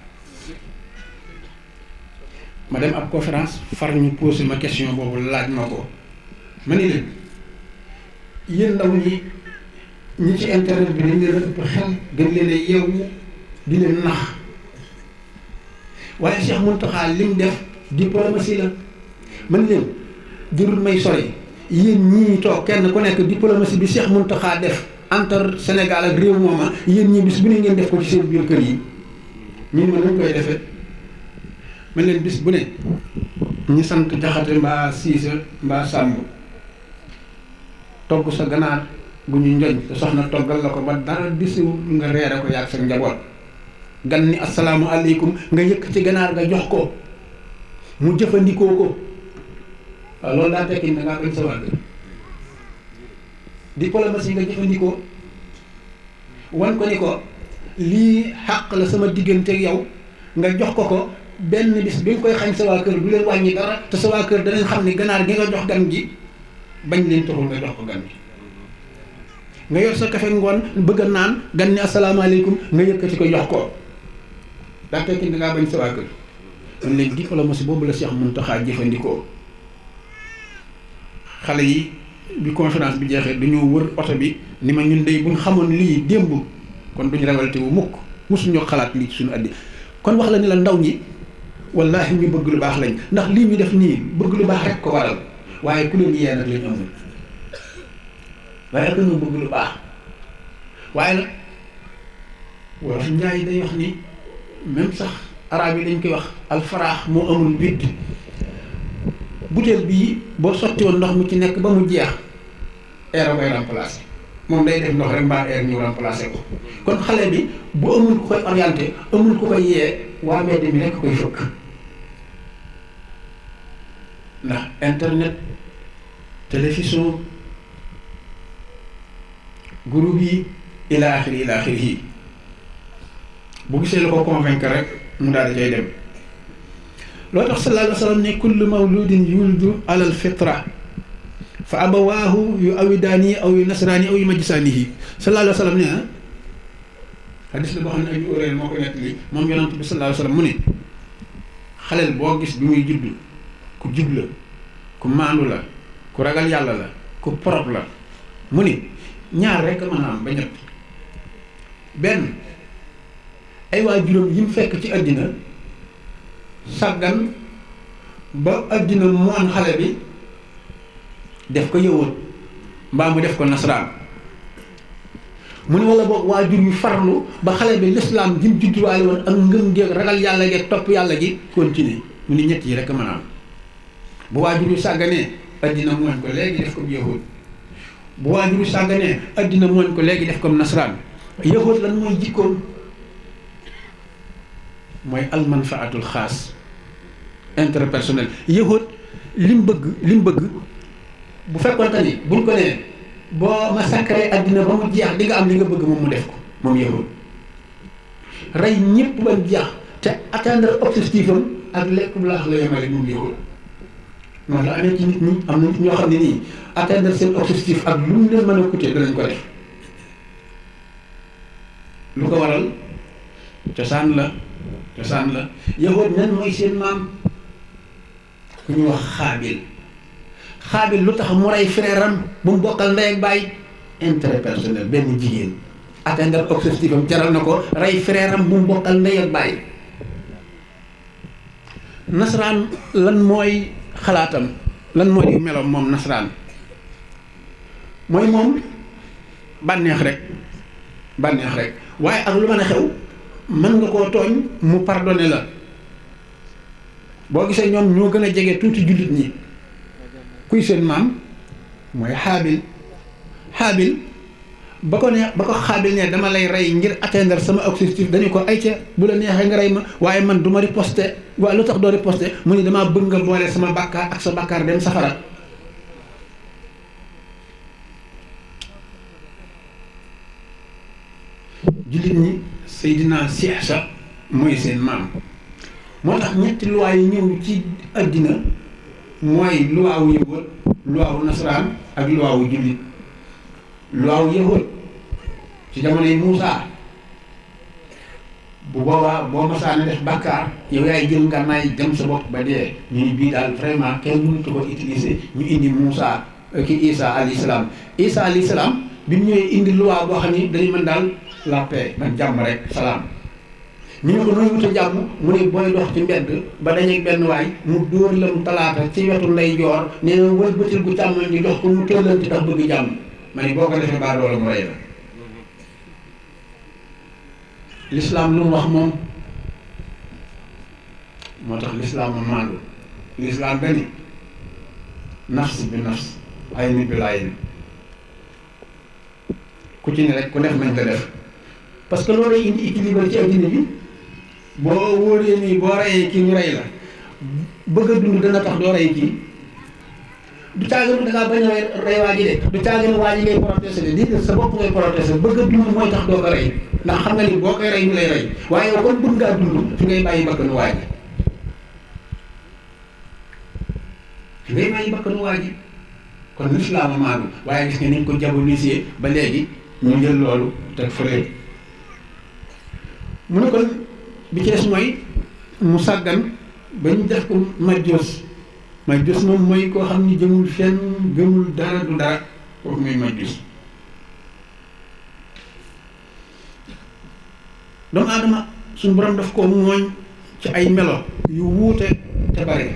ma dem ab conférence far ñu posé ma question boobu laaj ma ko ma ni leen yéen ndaw ñi ci internet bi dañ leen a ëpp xel gën leen a yeewu di leen nax waaye Cheikh Mountakha lim def diplomatie la man leen jërul may sori yéen ñii toog kenn ku nekk diplomatie bi Cheikh Mountakha def entre Sénégal ak réew mooma yéen ñii bis bu ne ngeen def ko ci seen biir kër yi ñun ma nañ koy defee man leen bis bu ne ñi sant Jaxate mbaa Siise mbaa Sàmb togg sa ganaar bu ñu njoñ te soxna toggal la ko ba dara disiwul nga reere ko yàgg sa njaboot gan ni assalaamu aleykum nga yëkk ci ganaar nga jox ko mu jëfandikoo ko waaw loolu daa tekki da ngaa bañ sa wàll diplomatie nga jëfandikoo wan ko ni ko lii xàq la sama diggante ak yow nga jox ko benn bis bi nga koy xañ sa waa kër du leen wàññi dara te sa waa kër danañ xam ne ganaar gi nga jox gan gi bañ leen taxul nga jox ko gan gi nga yor sa kafe ngoon bëgg a naan gan ni asalaamaaleykum nga yëkkati ko jox ko daa tekki da ngaa bañ sa waa kër man leen diplomatie boobu la Cheikh Mountakha jëfandikoo. xale yi bi conférence bi jeexee dañoo wër oto bi ni ma ñun dey buñ xamoon lii démb kon duñ révolté wu mukk mosuñoo xalaat lii ci suñu addi kon wax la ni la ndaw ñi wallaahi ñu bëgg lu baax lañ ndax lii ñu def nii bëgg lu baax rek ko waral waaye ku leen yee nag lañ amul waaye ak ñu bëgg lu baax waaye nag wolof njaay day wax ni même sax araab yi dañ koy wax alfaraax moo amul witt butéel bii boo sotti woon ndox mu ci nekk ba mu jeex air a koy remplacé moom day def ndox rek mbaa air ñu remplacé ko kon xale bi bu amul ku koy orienté amul ku koy yee waa mbedd mi rekk koy fëkk ndax internet télévision groupe yi ila axiri yi bu gisee la ko convaincre rek mu daal di cay dem loo tax sallallahu alayhi wa sallam ne kullu mawludin yuldu alal fitra fa abawaahu yu awidaani aw yu nasraani aw yu majjisaanihi sallallahu alayhi wa sallam ne hadis la boo xam ne Abu Hurayra moo ko nettali moom yonent bi sallallahu alayhi wa sallam mu ne xaleel boo gis bi muy judd ku jub la ku maandu la ku ragal yàlla la ku propre la mu ne ñaar rekk mën a am ba ñett benn ay waajuram yi mu fekk ci àddina sàggan ba àddina moon xale bi def ko yëwoon mbaa mu def ko nasaraan mu ne walla boog waajur yu farlu ba xale bi lislaam ji mu judduwaale woon ak ngëm geeg ragal yàlla geeg topp yàlla gi continuer mu ni ñett yi rekk mën a am bu waajur yu sàgganee àddina mooñ ko léegi def ko yëwoon bu waajur yu sàgganee àddina mooñ ko léegi def ko nasaraan yëwoon lan mooy jikkoom mooy almanfaatul xaas interpersonnel yëwoon li mu bëgg bu fekkoonte ni buñ ko nee boo ma sacré àddina ba mu jeex di nga am li nga bëgg moom mu def ko moom yëwoon rey ñëpp ba mu jeex te atteindre objectif am ak lekk bu laax la yemale moom yëwoon noonu la amee ci nit ñi am na nit ñoo xam ne nii atteindre seen objectif ak lu mu leen mën a coûter danañ ko def lu ko waral cosaan la yëwoon nan mooy seen maam ku ñu wax xaabil lu tax mu rey frère am bu mu bokkal ndey ak baay intérêt personnel benn jigéen atteindre objectif am jaral na ko rey frère am bu mu bokkal ndey ak baay nasaraan lan mooy xalaatam lan mooy di meloom moom nasaraan mooy moom bànneex rek waaye ak lu mën a xew mën nga koo tooñ mu pardonné la boo gisee ñoom ñoo gën a jege tuuti jullit ñi kuy seen maam mooy xaabil ba ko xaabil ne dama lay rey ngir atteindre sama objectif dañu ko ay ca bu la neexee nga rey ma waaye man du ma riposte waaye lu tax doo riposte mu ni damaa bëgg nga boole sama bàkkaar ak sa bàkkaar dem safara jullit ñi Seydina Siisa mooy seen maam moo tax ñetti loi yi ñëw ci àddina mooy loi wu yëwal loi wu nasaraan ak loi wu jullit loi wu yëwal ci jamonoy Muusaa bu boobaa boo masaana def bàkkaar yow yaay jël ngànnaay jëm sa bopp ba dee ñu ni bii daal vraiment kenn mënatu ko utiliser ñu indi Muusaa ki Isa alayhi salaam Isa alayhi salaam bi mu ñëwee indi loi boo xam ni dañu mën daal la paix man jàmm rek salaam ñu ne ko nooy wute jàmm mu ne booy dox ci mbedd ba dañuy benn waay mu dóor la mu talaata ci wetu ndeyjoor nee na wëlbatil gu càmmoñ di dox ko mu tëllanti tax bëgg jàmm ma ne boo ko defee baa doola mu rey la l'islam lu mu wax moom moo tax l'islam a maandu l'islam dani nafs bi nafs ay nit bi laay ku ci ne rek ku def nañ ko def parce que loolu indi équilibre ci addina bi boo wóoree nii boo reyee kii ñu rey la bëgg a dund dana tax doo rey kii du caaginu da ngaa bañ a rey waa ji de du caaginu waa ji ngay protesté de di sa bopp ngay protesté bëgg a dund mooy tax doo ko rey ndax xam nga ni boo koy rey ñu lay rey waaye yow kon bëgg ngaa dund fi ngay bàyyi bakkanu waa ji fi ngay bàyyi bakkanu waa ji kon lislaam maanu waaye gis nga ni ñu ko diaboliser ba léegi ñu jël loolu teg fële mu ne kon bi ci des mooy mu sàggan ba ñu def ko majjoos moom mooy koo xam ni jëmul fenn gëmul dara du dara kooku muy majjoos doomu aadama suñu borom daf ko mooñ ci ay melo yu wuute te bare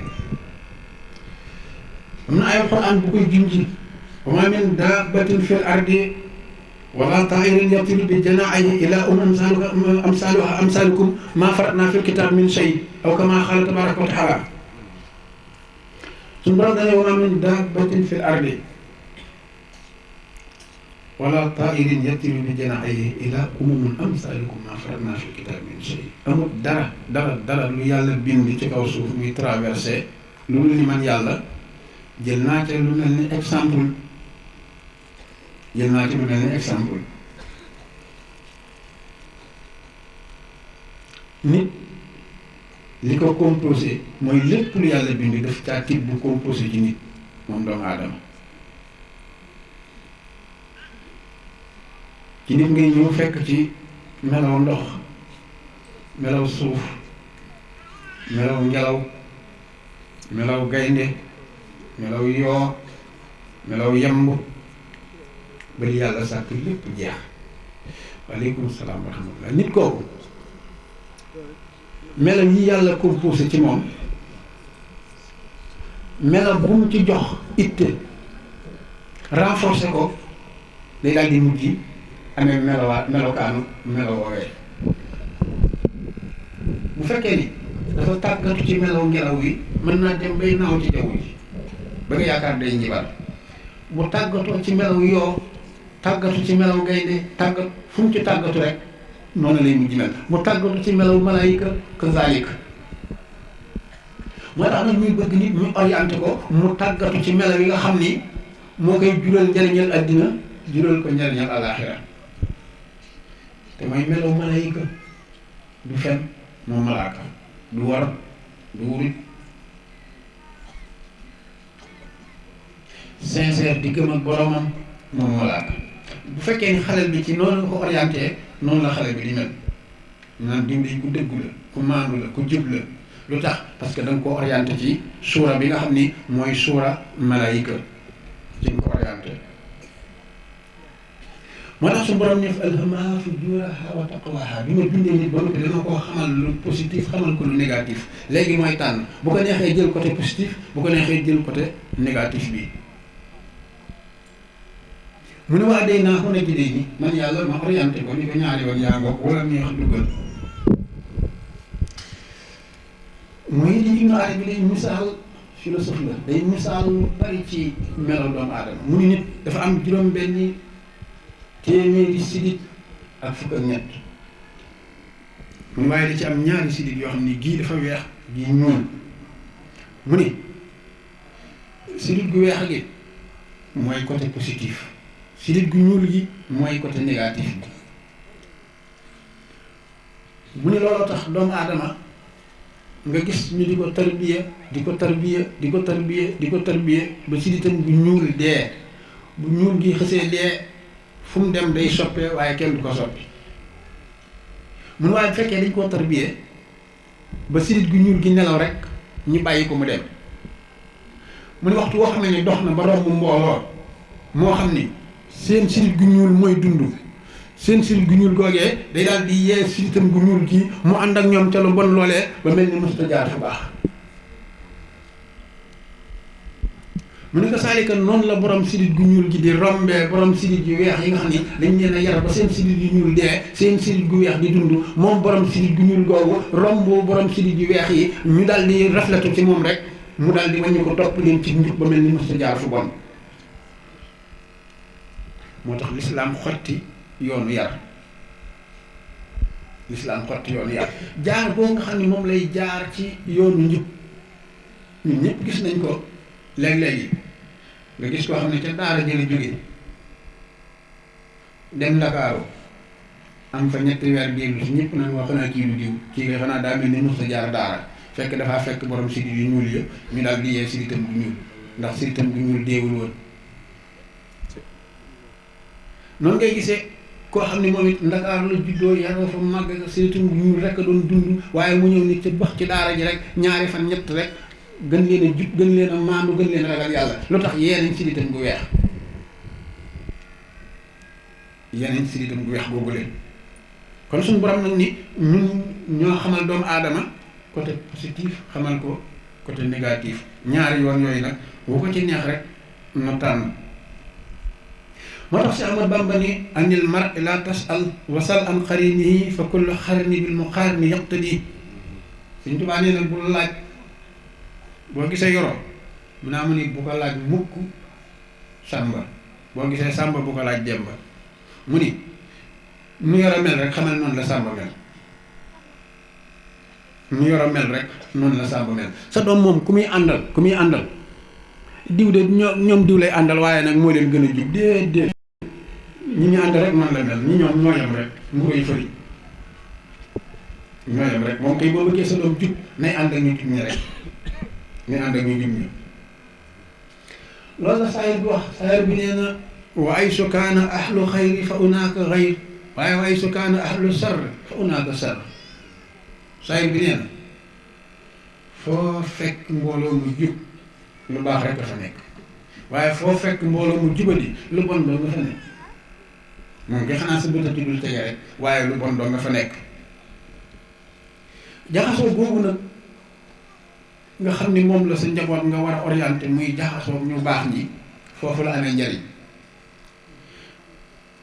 am na ay alxuraan bu koy junji wa maa min daabbatin fil ardi wala taa'irin yatiiru bi janaahihi illaa umamun amsaalukum maa faratnaa fil kitaab min shay aw kamaa qaala tabaaraka wa taala suñu borom dañuy wa maa min daabbatin fil ardi wala taa'irin yatiiru bi janaahihi illaa umamun amsaalukum maa faratnaa fil kitaab min shay amul dara lu yàlla bind ci kaw suuf muy traversé loolu ni man yàlla jël naa ci lu mel ni exemple nit li ko composé mooy lépp lu yàlla bind daf caa tibb bu composé ci nit moom doomu aadama ci nit ngay ñëw fekk ci melaw ndox melaw suuf melaw ngelaw melaw gaynde melaw yoo melaw yemb ba li yàlla sàkk lépp jeex waaleykum salaam wa rahmatullah nit kooku melaw yi yàlla composé ci moom melaw bu mu ci jox itte renforcer ko day daal di mujj amee melokaanu woowee bu fekkee ni dafa tàggatu ci melaw ngelaw yi mën naa dem bay naaw ci jaww ji ba nga yaakaar day njibar bu tàggatoo ci melaw yoo tàggatu ci melaw gaynde tàggat fu mu ci tàggatu rek noonu lay mujj mel mu tàggatu ci melaw malaayika kazaalika moo tax nag ñuy bëgg nit ñu orienté ko mu tàggatu ci melaw yi nga xam ni moo koy jural njëriñal àddina jural ko njëriñal alaaxira te mooy melaw malaayika du fen moom malaaka du war du wurit sincère di gëm ak boromam moom malaaka bu fekkee ni xale bi ci noonu nga ko orienté noonu la xale bi di mel naan dimbali ku dëggu la ku maandu la ku jub la lu tax parce que da nga ko orienté ci suura bi nga xam ni mooy suura malaayika ci nga ko orienté moo tax su borom ne alhamaha fujuraha wa taqwaha bi ma bindee nit ba noppi dama koo xamal lu positif xamal ko lu négatif léegi mooy tànn bu ko neexee jël côté positif bu ko neexee jël côté négatif bi mu ne waa day naa ko nekk day ni man yàlla ma orienté ko ni ko ñaari woon yaa ngoog wala neex dugal mooy li Ibnu Arabi lay misaal philosophe la day misaal lu bari ci melo doomu aadama mu ni nit dafa am juróom-benni téeméeri sidit ak fukk ak ñett mu ni waaye da ci am ñaari sidit yoo xam ni gii dafa weex gii ñuul mu ni sidit gu weex gi mooy côté positif sidit gu ñuul gi mooy côté négatif bi mu ni looloo tax doomu aadama nga gis ñu di ko tarbiya di ko tarbiya di ko tarbiya di ko tarbiya ba siditam bu ñuul dee bu ñuul gi xësee dee fu mu dem day soppee waaye kenn du ko soppi mun waaye bu fekkee dañ koo tarbiya ba sidit gu ñuul gi nelaw rek ñu bàyyi ko mu dem mu ni waxtu woo xam ne ni dox na ba romb mbooloo moo xam ni seen sidit gu ñuul mooy dund seen sidit gu ñuul googee day daal di yee siditam gu ñuul gi mu ànd ak ñoom ca lu bon loolee ba mel ni mësuta jaar fu baax mu ne ko saalika noonu la borom sidit gu ñuul gi di rombee borom sidit yu weex yi nga xam ni dañ leen a yar ba seen sidit yu ñuul dee seen sidit gu weex di dund moom borom sidit gu ñuul googu romb borom sidit yu weex yi ñu daal di rafletu ci moom rek mu daal di wàññi ko topp leen ci njub ba mel ni mësuta jaar fu bon moo tax lislaam xotti yoonu yar lislaam xotti yoonu yar jaar boo nga xam ne moom lay jaar ci yoonu njub ñun ñëpp gis nañ ko léeg-léegi nga gis koo xam ne ca daara jële jóge dem Ndakaaru am fa ñetti weer biir si ñëpp nañ wax xanaa kii lu diw kii nga xanaa daa mel ni mos a jaar daara fekk dafaa fekk borom sidit yu ñuul ya ñu daal di yee siditam gu ñuul ndax siditam gu ñuul deewul woon noonu ngay gisee koo xam ne moom it Ndakaaru la juddoo yaroo fa màgg ak siditam gu ñuul rek a doon dund waaye mu ñëw nit ca bax ci daara ji rek ñaari fan ñett rek gën leen a jub gën leen a maandu gën leen a ragal yàlla lu tax yeneen siditam gu weex yeneen siditam gu weex googu leen kon suñu borom nag ni ñun ñoo xamal doomu aadama côté positif xamal ko côté négatif ñaari yoon yooyu nag boo ko ci neex rek na tànn moo tax si Ahmad Bamba ni anil mar la tasal wasal an xarinihi fa kullu xarini bil muqarini yaqtadi Sëñ Tuubaa nee na bul laaj boo gisee Yoro mu naa mu ni bu ko laaj mukk Sàmba boo gisee Sàmba bu ko laaj Demba mu ni nu Yoro mel rek xamal noonu la Sàmba mel nu Yoro mel rek noonu la Sàmba mel sa doom moom ku muy àndal diw de ñoom diw lay àndal waaye nag moo leen gën a jub déedéet ñi ñu ànd rek noonu la mel ñi ñoom ñoo yem rek nguuy fëri ñoo yem rek moom kay boo bëggee sa doom jub nay ànd ak ñu jub ñi rek nay ànd ak ñu jub ñi loolu la saayir bi wax saayir bi nee na wa ay su kaana ahlu xayri fa unaaka xayr waaye wa ay su kaana ahlu sar fa unaaka sar saayir bi nee na foo fekk mbooloo mu jub lu baax rek dafa nekk waaye foo fekk mbooloo mu jubadi lu bon doo nga fa nekk moom nga xanaa sa bëta ci dul tege rek waaye lu bon doo nga fa nekk jaxasoo googu nag nga xam ni moom la sa njaboot nga war a orienté muy jaxasoo ñu baax ñi foofu la amee njariñ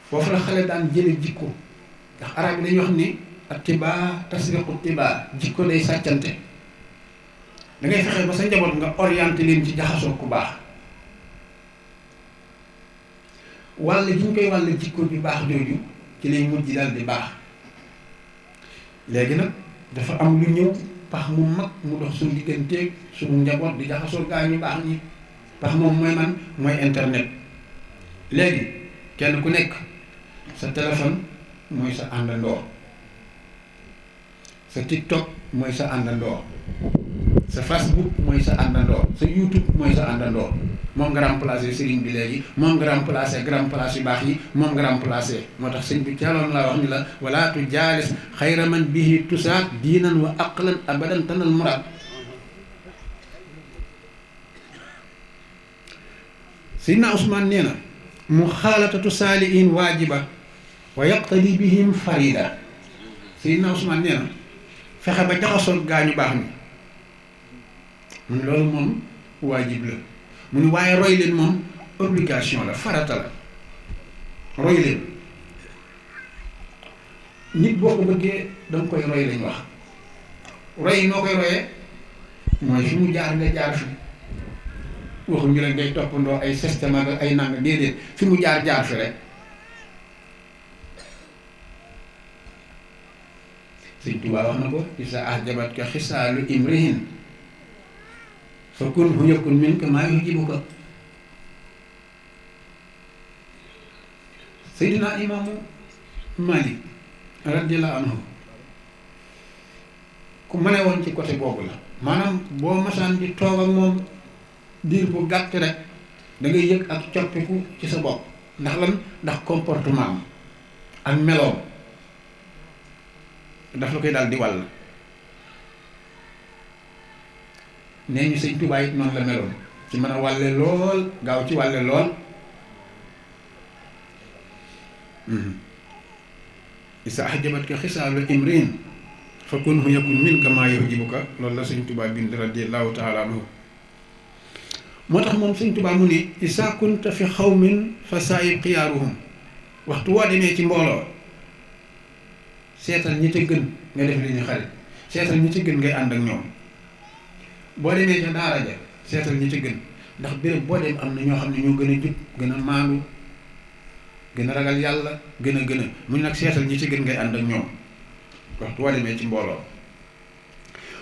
foofu la xale daan jële jikko ndax arab yi dañuy wax ni attibaa tasriqu tibaa jikko day sàccante da ngay fexe ba sa njaboot nga orienté leen ci jaxasoo ku baax wàll gi ñu koy wàll jikko bi baax jooju ci lay mujj daal di baax léegi nag dafa am lu ñëw pax mu mag mu dox suñu digganteeg suñu njaboot di jaxasoo gaa ñu baax ñi pax moom mooy man mooy internet léegi kenn ku nekk sa téléphone mooy sa àndandoo sa TikTok mooy sa àndandoo sa Facebook mooy sa àndandoo sa YouTube mooy sa àndandoo moom nga remplacé sëriñ bi léegi moom nga remplacé grand place yu baax yi moom nga remplacé moo tax sëñ bi caaloon laa wax ni la wala tu jaalis xayra man bihi tusaat diinan wa aqlan abadan tanal muraad Seydina Ousmane nee na mu xaalatatu saalihin waajiba wa yaqtadi bihim farida Seydina Ousmane nee na fexe ba jaxasoo gaañu baax ni mun loolu moom waajib la mu ni waaye roy leen moom obligation la farata la roy leen nit boo ko bëggee danga koy roy lañ wax roy noo koy royee mooy fi mu jaar nga jaar fi waxuñu la ngay toppandoo ay système ak ay nang déedéet fi mu jaar fi rek. Sëñ Tuubaa wax na ko isa ahjabat ka xisaalu imrihin fa kun hu yakun min ka maa yujibuka. Seydina Imaamu Malik radiyallahu anhu ku mane woon ci côté boobu la maanaam boo masaan di toog ak moom diir bu gàtt rek da ngay yëg ak coppiku ci sa bopp ndax lan ndax comportement am ak meloom daf la koy daal di wàll. nee ñu Sëñ Tuubaa it noonu la meloon ci mën a wàlle lool gaaw ci wàlle lool. isa ahjabatka xisaalu imrin fa kunhu yakun minka maa yujibuka loolu la Sëñ Tuubaa bind radiyallahu taala anhu. moo tax moom Sëñ Tuubaa mu ne isa kunta fi xawmin fa saayib xiyaaruhum waxtu woo demee ci mbooloo seetal ñi ca gën nga def li ñu xarit seetal ñi ca gën ngay ànd ak ñoom. boo demee ca daara ja seetal ñi ca gën ndax béréb boo dem am na ñoo xam ne ñoo gën a jub gën a maandu gën a ragal yàlla gën a mu nag seetal ñi ci gën ngay ànd ak ñoom waxtu woo demee ci mbooloo.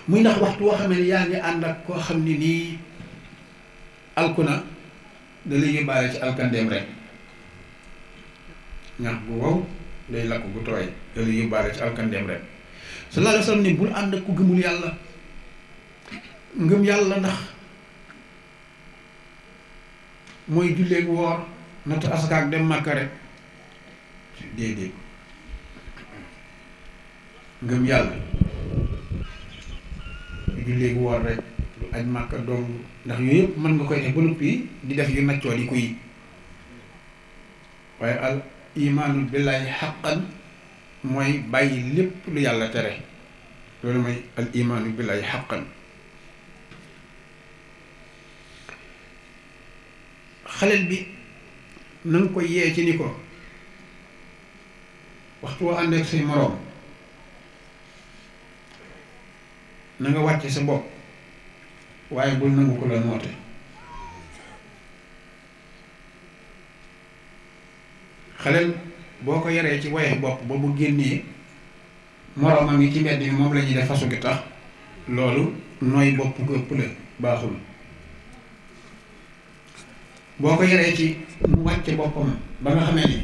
muy ndax waxtu woo xam ne yaa ngi ànd ak koo xam ne nii alkuna da lay yóbbaale ci alkandeem rek ñax gu wow day lakk gu tooy da lay yóbbaale ci alkandeem rek. sallallahu alayhi wa sallam ni bul ànd ak ku gëmul yàlla. ngëm yàlla ndax mooy julleeg woor natt asakaak dem màkka rek déedéet ngëm yàlla julleeg woor rek du aj màkka dong ndax yooyu yëpp mën nga koy def ba noppi di def yu naccoo di ko yi waaye al imaanu billahi xaqan mooy bàyyi lépp lu yàlla tere loolu mooy al imaanu billahi xaqan. xaleel bi na nga ko yee ci ni ko waxtu woo ànd ak say moroom na nga wàcce sa bopp waaye bul nangu ko la noote. xaleel boo ko yaree ci waye bopp ba bu génnee moroomam yi ci mbedd mi moom la ñuy def fasu gi tax loolu nooy bopp ko ëpp la baaxul. boo ko yaree ci mu wàcce boppam ba nga xamee ni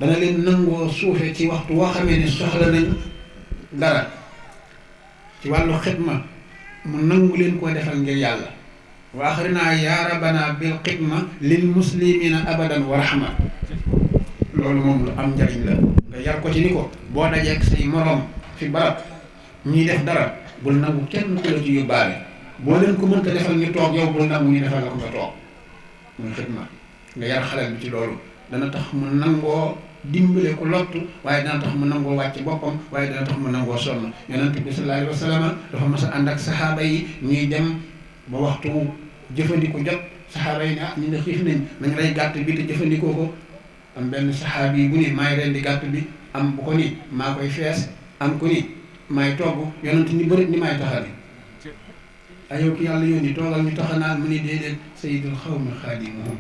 dana leen nangoo suufe ci waxtu woo xamee ni soxla nañ dara ci wàllu xidma mu nangu leen koo defal ngir yàlla. wa axrinaa yaa rabbana bil xidma lil muslimina abadan wa rahma loolu moom lu am njariñ la nga yar ko ci ni ko boo dajeek say moroom fi barab ñuy def dara bul nangu kenn ku la ci yóbbaale. boo leen ko mënta defal ñu toog yow bul nangu ñu defal la ko nga toog muy xidma nga yar xaleel bi ci loolu dana tax mu nangoo dimbale ko lottu waaye dana tax mu nangoo wàcc boppam waaye dana tax mu nangoo sonn. yonent bi sallallahu alayhi wa sallam dafa mas a ànd ak saxaaba yi ñuy dem ba waxtu jëfandikoo jot saxaaba yi ne ñu ne xiif nañ rey gàtt bi te jëfandikoo ko. am benn saxaabi yi bu ni maay rendi gàtt bi am bu ko ni maa koy fees am ko ni maay togg yonent ni bërit ni maay taxani ayow ki yàlla yónni toogal ñu taxanaan mu ni déedéet sayyidul xawmi xaadimuhum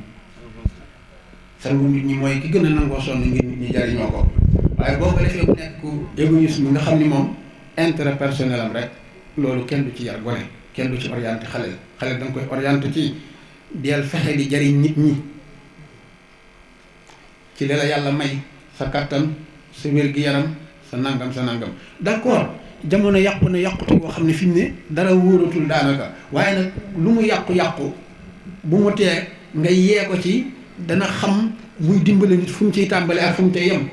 sangu nit ñi mooy ki gën a nangoo sonn ngir nit ñi jariñoo ko. waaye boo ko defee bu nekk ku égoïsme nga xam ni moom intérêt personnel am rek loolu kenn du ci yar gone kenn du ci orienté xale da nga koy orienté ci deel fexe di jariñ nit ñi ci li la yàlla may sa kattan sa wér-gi-yaram sa nangam d'accord jamono yàqu na yàqute boo xam ne fi mu ne dara wóoratul daanaka waaye nag lu mu yàqu-yàqu bu mu tee nga yee ko ci dana xam muy dimbale nit fu mu ciy tàmbale ak fu mu tey yem.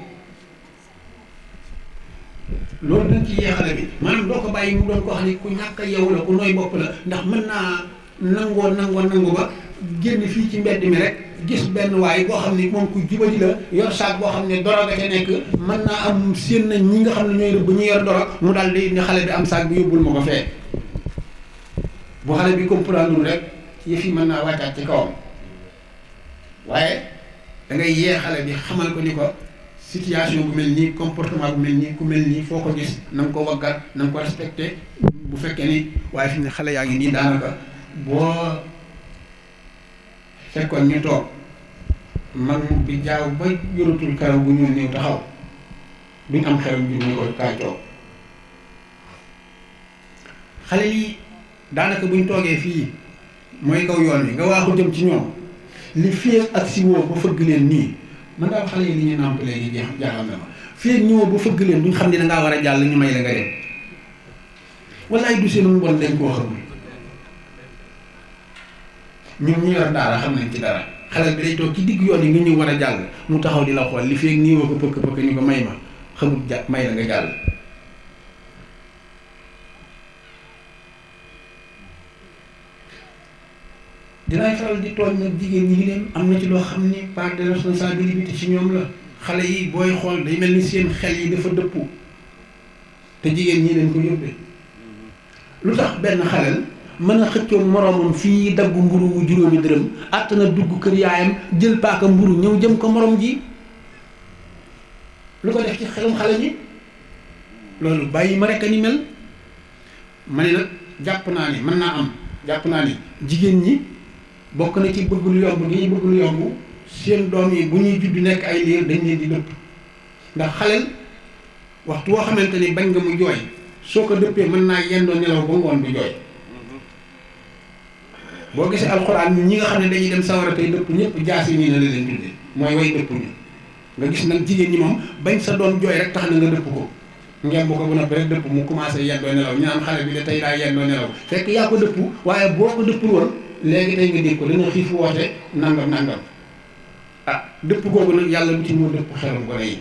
loolu dañ ci yee xale bi maanaam doo ko bàyyi mu doon ko xam ne ku ñàkk a yow la ku nooy bopp la ndax mën naa nangu ba génn fii ci mbedd mi rek gis benn waay boo xam ne moom ku jubali la yor saak boo xam ne doro nga ca nekk mën naa am seen nañ ñi nga xam ne ñooy rëbb ñu yor doro mu daal di ne xale bi am saak bi yóbbul ma ko fee bu xale bi comprendre rek yëf yi mën naa wàccaat ci kawam waaye da ngay yee xale bi xamal ko ni ko situation bu mel nii comportement bu mel nii ku mel nii foo ko gis na nga ko waggar na nga ko respecté bu fekkee ni waaye fi mu ne xale yaa ngi nii daanaka boo fekkoon ñu toog mag mu bi jaaw ba yoratul karaw bu ñuul néew taxaw duñ am xelam bi ñu ko kaay toog xale yi daanaka buñ toogee fii mooy kaw yoon wi nga waaxu jëm ci ñoom li fii ak si woo ba fëgg leen nii man daal xale yi li ñuy nàmp léegi jaaxal na ma fii ak ñëwoo ba fëgg leen duñ xam ne dangaa war a jàll ñu may la nga dem wallaay du seen mbon dañ koo xamul ñun ñu yor daara xam nañ ci dara xale bi day toog ci digg yoon yi nga ñëw war a jàll mu taxaw di la xool li fii ak nii woo ko pëkk pëkk ñu ko may ma xamul may la nga jàll. dinaay faral di tooñ nag jigéen ñi leen am na ci loo xam ni part de responsabilité ci ñoom la xale yi booy xool day mel ni seen xel yi dafa dëpp te jigéen ñi leen ko yóbbee lu tax benn xaleel mën a xëccoo moroomam fii daggu mburu mu juróomi dërëm àtt na dugg kër yaayam jël paaka mburu ñëw jëm ko morom ji lu ko def ci xelum xale ñi loolu bàyyi ma rekk a ni mel ma ne nag jàpp naa ni mën naa am jàpp naa ni jigéen ñi bokk na ci bëgg lu yomb gi ñu bëgg lu yomb seen doom yi bu ñuy judd nekk ay liir dañ leen di dëpp ndax xaleel waxtu woo xamante ni bañ nga mu jooy soo ko dëppee mën naa yendoo nelaw ba ngoon du jooy boo gisee alxuraan ñi nga xam ne dañuy dem sawara tey dëpp ñëpp jaasi nii na la leen tuddee mooy way dëpp ñu nga gis nag jigéen ñi moom bañ sa doom jooy rek tax na nga dëpp ko ngeen bu ko bu noppi rek dëpp mu commencé yendoo nelaw ñu naan xale bi de tey daa yendoo nelaw fekk yaa ko dëpp waaye boo ko dëppul woon léegi tey nga dégg ko dana xiif woote nangam nangam ah dëpp googu nag yàlla bu ci ñëw dëpp xelam gone yi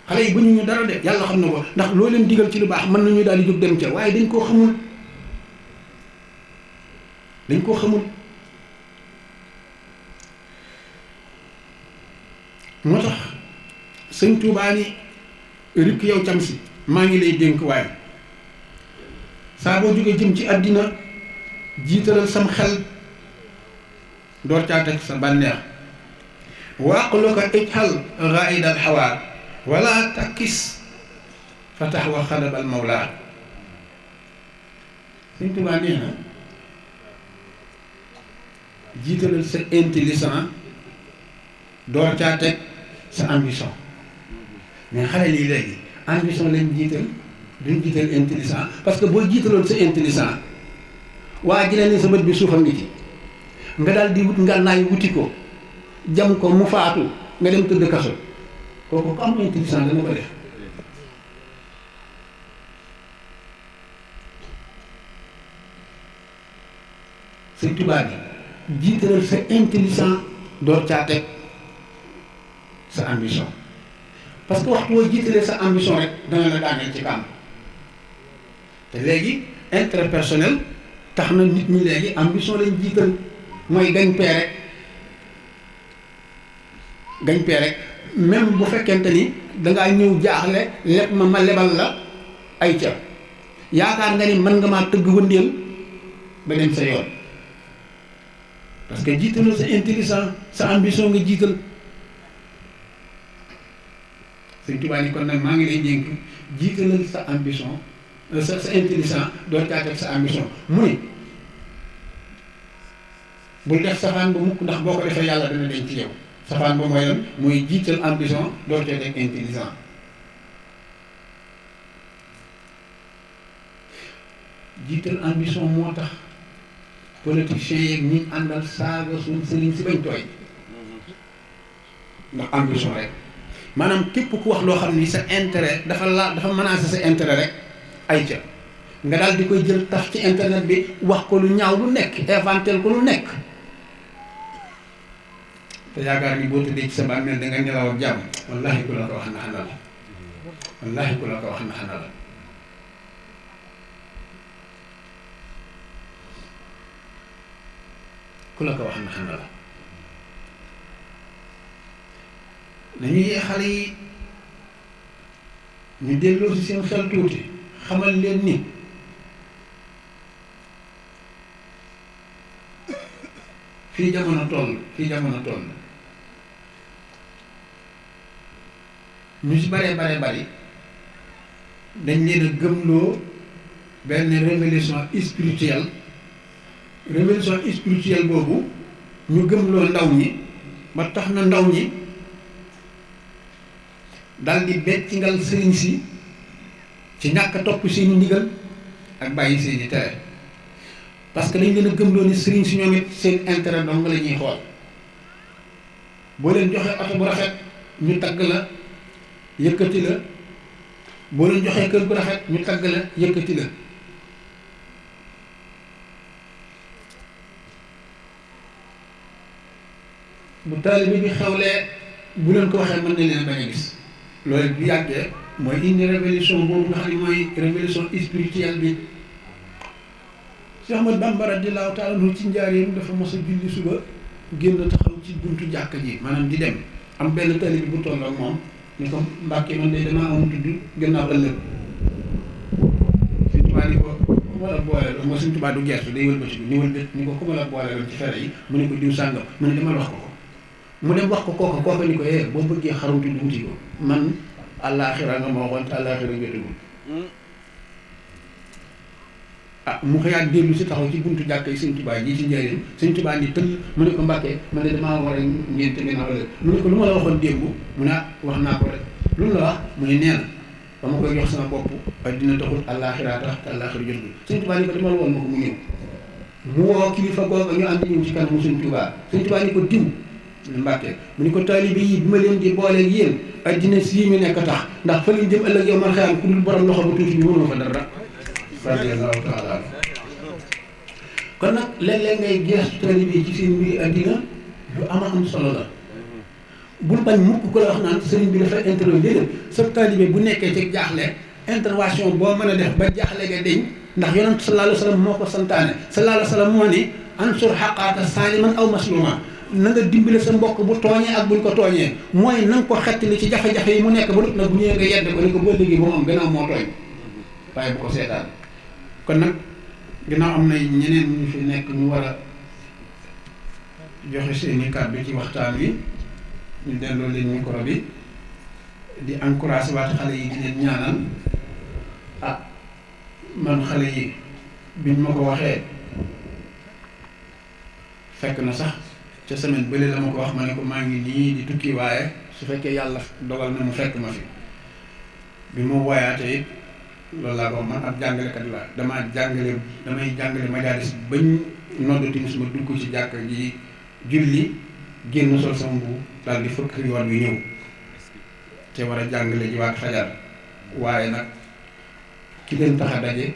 xale yi bu ñu dara de yàlla xam na ko ndax loo leen digal ci lu baax mën nañu daal di jóg dem ca waaye dañ koo xamul moo tax sëñ Tuubaa ni rikk yow cam si maa ngi lay dénk waaye saa boo jógee jëm ci àddina jiitalal sam xel door caa teg sa bànneex waaqluka ijhal raidal xawaar wala takkis fa tax wa xadabal mawlaa sëñ Tuubaa nee na jiitalal sa intelligent door caa teg sa ambition mais xale lii léegi ambition lañ jiital duñ jiital intelligent parce que boo jiitaloon sa intelligent waa ji ne sa bët bi suufam ngi ci nga daal di wut ngànnaay wuti ko jam ko mu faatu nga dem tëdd kaso kooku ko am intelligent dana ko def Sëñ Tuubaa bi jiitalal sa intelligent door caa teg sa ambition parce que waxtu woo jiitalee sa ambition rek dana la daaneel ci kàmb te léegi intérêt personnel tax na nit ñi léegi ambition lañ jiital mooy gagne-pain rek même bu fekkente ni dangaa ñëw jaaxle lépp ma lebal la ay ca yaakaar nga ni mën nga maa tëgg wëndeel ba dem sa yoon parce que jiitaloo sa intelligence sa ambition nga jiital Sëñ Tuubaa ni kon nag maa ngi lay dénk jiitalal sa ambition sa intelligence doon caa teg sa ambition mu ne bul def safaan ba mukk ndax boo ko defee yàlla dana denc ci yow safaan ba mooy lan mooy jiital ambition doon caa teg intelligence jiital ambition moo tax politiciens yeeg ñi àndal saaga suñ sëriñ si bañ tooy ndax ambition rek maanaam képp ku wax loo xam ni sa intérêt dafa menacé sa intérêt rek ay ca nga daal di koy jël taf ci internet bi wax ko lu ñaaw lu nekk inventel ko lu nekk te yaakaar ni boo tëddee ci sa bàmmeel da nga nelaw ak jàmm wallahi ku la ko wax naxana la wallahi ku la ko wax naxana la ku la ko wax naxana la nañu yee xale yi ñu delloo si seen xel tuuti xamal leen ni fii jamono toll ñu si baree bari dañ leen a gëmloo benn révélation spirituelle boobu ñu gëmloo ndaw ñi ba tax na ndaw ñi dal di beccingal sëriñ si ci ñàkk a topp seeni ndigal ak bàyyi seeni tere parce que dañ leen a gëmloo ni sëriñ si ñoom it seen intérêt dong la ñuy xool boo leen joxee oto bu rafet ñu tagg la yëkkati la boo leen joxee kër bu rafet ñu tagg la yëkkati la bu taalibe bi xewlee bu leen ko waxee mën na leen bañ a gis loolu bu yàggee mooy indi révolution boobu nga xam ne mooy révolution spirituelle bi Cheikh Ahmadou Bamba radiyallahu taala anhu ci njaareem dafa mos a julli suba génn taxaw ci buntu jàkk ji maanaam di dem am benn taalibe bu toll ak moom ni ko Mbàkke man de damaa am tudd gannaaw ëllëg Sëñ Tuubaa ni ko ku ma la boole la moo Sëñ Tuubaa du gertu day wëlbati ni wëlbati ni ko ku ma la boole la ci fere yi mu ne ko diw sàngam mu ne demal wax ko ko mu dem wax ko kooka ni ko boo bëggee xarutu di wuti ko man àllaaxira nga ma waxoon te àllaaxira jotagul mu xëyaat dellu si taxaw ci buntu jàkk yi Sëñ Tuubaa ji ci njëriñ Sëñ Tuubaa ni tëll mu ne ko Mbàkke man de damaa war a ngénte gannaaw ëllëg mu ne ko lu ma la waxoon démb mu ne wax naa ko rek lu mu la wax mu ne nee na ba ma koy jox sama bopp dina taxul àllaaxira tax te àllaaxira jotagul Sëñ Tuubaa ni ko dama la woon ma ko mu ñëw mu woo kilifa googa ñu ànd ñëw ci kanamu Sëñ Tuubaa Sëñ Tuubaa ni ko diw Mbàkke mu ni ko taalibe yi bi ma leen di booleeg yéen addina sii mi nekk tax ndax fa lañ jëm ëllëg yow man xëyam ku dul borom loxo bu tuuti bi mënoo fa dara radiyallahu taala kon nag léeg-léeg ngay geestu taalibe yi ci seen mbiri addina lu am solo la bul bañ mukk ko la wax naan sëriñ bi dafa intervenir déedéet sa taalibe bu nekkee ci jaaxle intervention boo mën a def ba jaaxle ga deñ ndax yonent sallallahu alayhi wa sallam moo ko santaane sallallahu alayhi wa sallam moo ni ansur xaqaaka saaliman aw masluma na nga dimbale sa mbokk bu tooñee ak buñ ko tooñee mooy na nga ko xettali ci jafe-jafe yi mu nekk ba nag bu ñëwee nga yedd ko ni ko boo liggéey ba moom gannaaw moo tooñ waaye bu ko seetaan kon nag gannaaw am na ñeneen ñu fi nekk ñu war a joxe seeni kàddu ci waxtaan wi ñu delloo leen micro bi di encouragé waat xale yi di leen ñaanal man xale yi biñ ma ko waxee fekk na sax ca semaine bële la ma ko wax ma ne ko maa ngi nii di tukki waaye su fekkee yàlla dogal na mu fekk ma fi bi ma woyaatee it loolu laa ko man ab jàngalekat la damay jàngale majaalis bañ noddu timis ma dugg ci jàkka ji julli génn sol sama mbubb daal di fëkk yoon wi ñëw te war a jàngale ji waat fajar waaye nag ki leen tax a daje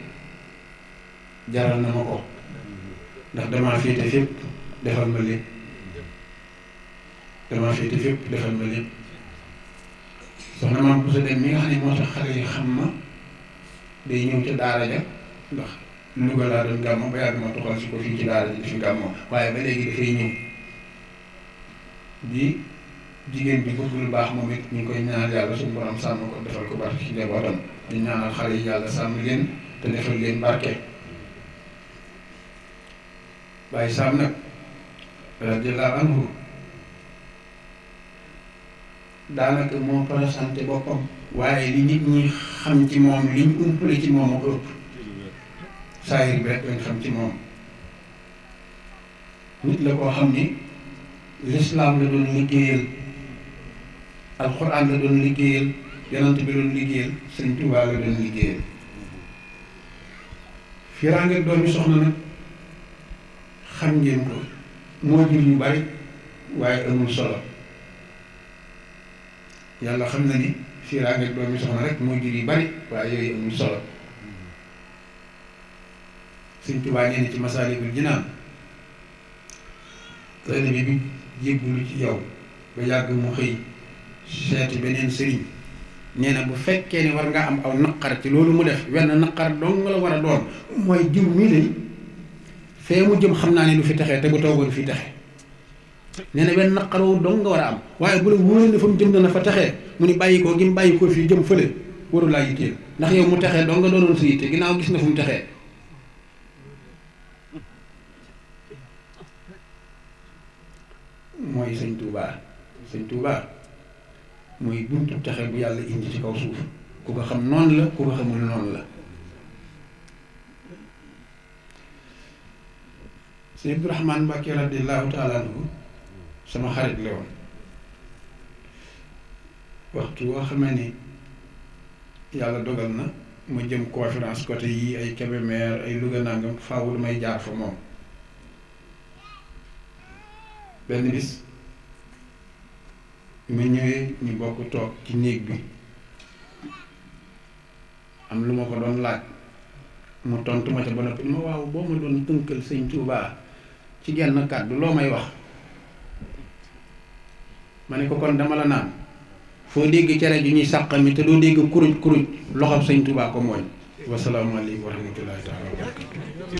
jaral na ma ko ndax damaa féete fépp defal ma lépp soxna maam bu sa dem mi nga xam ne moo tax xale yi xam ma day ñëw ca daara ja ndax Louga laa doon gàmmo ba yàgg ma toxal si ko fii ci daara ji di fi gàmmo waaye ba léegi dafay ñëw di jigéen bi bëgg lu baax moom it ñu ngi koy ñaanal yàlla suñu borom sàmm ko defal ko barke ci njabootam di ñaanal xale yi yàlla sàmm leen te defal leen barke Baye Sam nag radiyallahu anhu daanaka moo présenté boppam waaye li nit ñi xam ci moom li ñu umpale ci moom a ko ëpp saahir bi rek lañ xam ci moom nit la koo xam ni lislaam la doon liggéeyal alxuraan la doon liggéeyal yonent bi doon liggéeyal Sëriñ Tuubaa la doon liggéeyal fiiraange doomi soxna nag xam ngeen ko moo jur yu bari waaye amul solo yàlla xam na ni fiiraange doomi soxna rek moo jur yu bari waaye yooyu amul solo Sëriñ Tuubaa nee na ci Masaalikul Jinaan taalibe bi jébbalu ci yow ba yàgg mu xëy seeti beneen sëriñ nee na bu fekkee ni war nga am aw naqar ci loolu mu def wenn naqar dong nga la war a doon mooy jiw mii lay fee mu jëm xam naa ne du fi texee te bu toogoon fii texe nee na wenn naqar woowu dong nga war a am waaye bu la wóoree ne fa mu jëm dana fa texee mu ni bàyyi ko gi mu bàyyi ko fii jëm fële waru laa yitteel ndax yow mu texee dong nga doonoon sa yitte ginnaaw gis na fu mu texee mooy sëñ Tuubaa mooy buntu texe bu yàlla indi ci kaw suuf ku ko xam noonu la ku ko xamul noonu la sëñ Abdourahmane Mbacké radiyallahu taala anhu sama xarit la woon waxtu woo xamee ni yàlla dogal na mu jëm conférence côté yi ay Kébémer ay Louga nangam faaw damay jaar fa moom benn bis ma ñëwee ñu bokk toog ci néeg bi am lu ma ko doon laaj mu tontu ma ca ba noppi ma waaw boo ma doon tënkal sëñ Touba ci genn kàddu loo may wax ma ne ko kon dama la naan foo dégg cere ju ñuy sàqami te doo dégg kuruj kuruj loxob sëñ Touba ko mooñ. wasalaamaaleykum wa rahmatullahi taala wa barakatu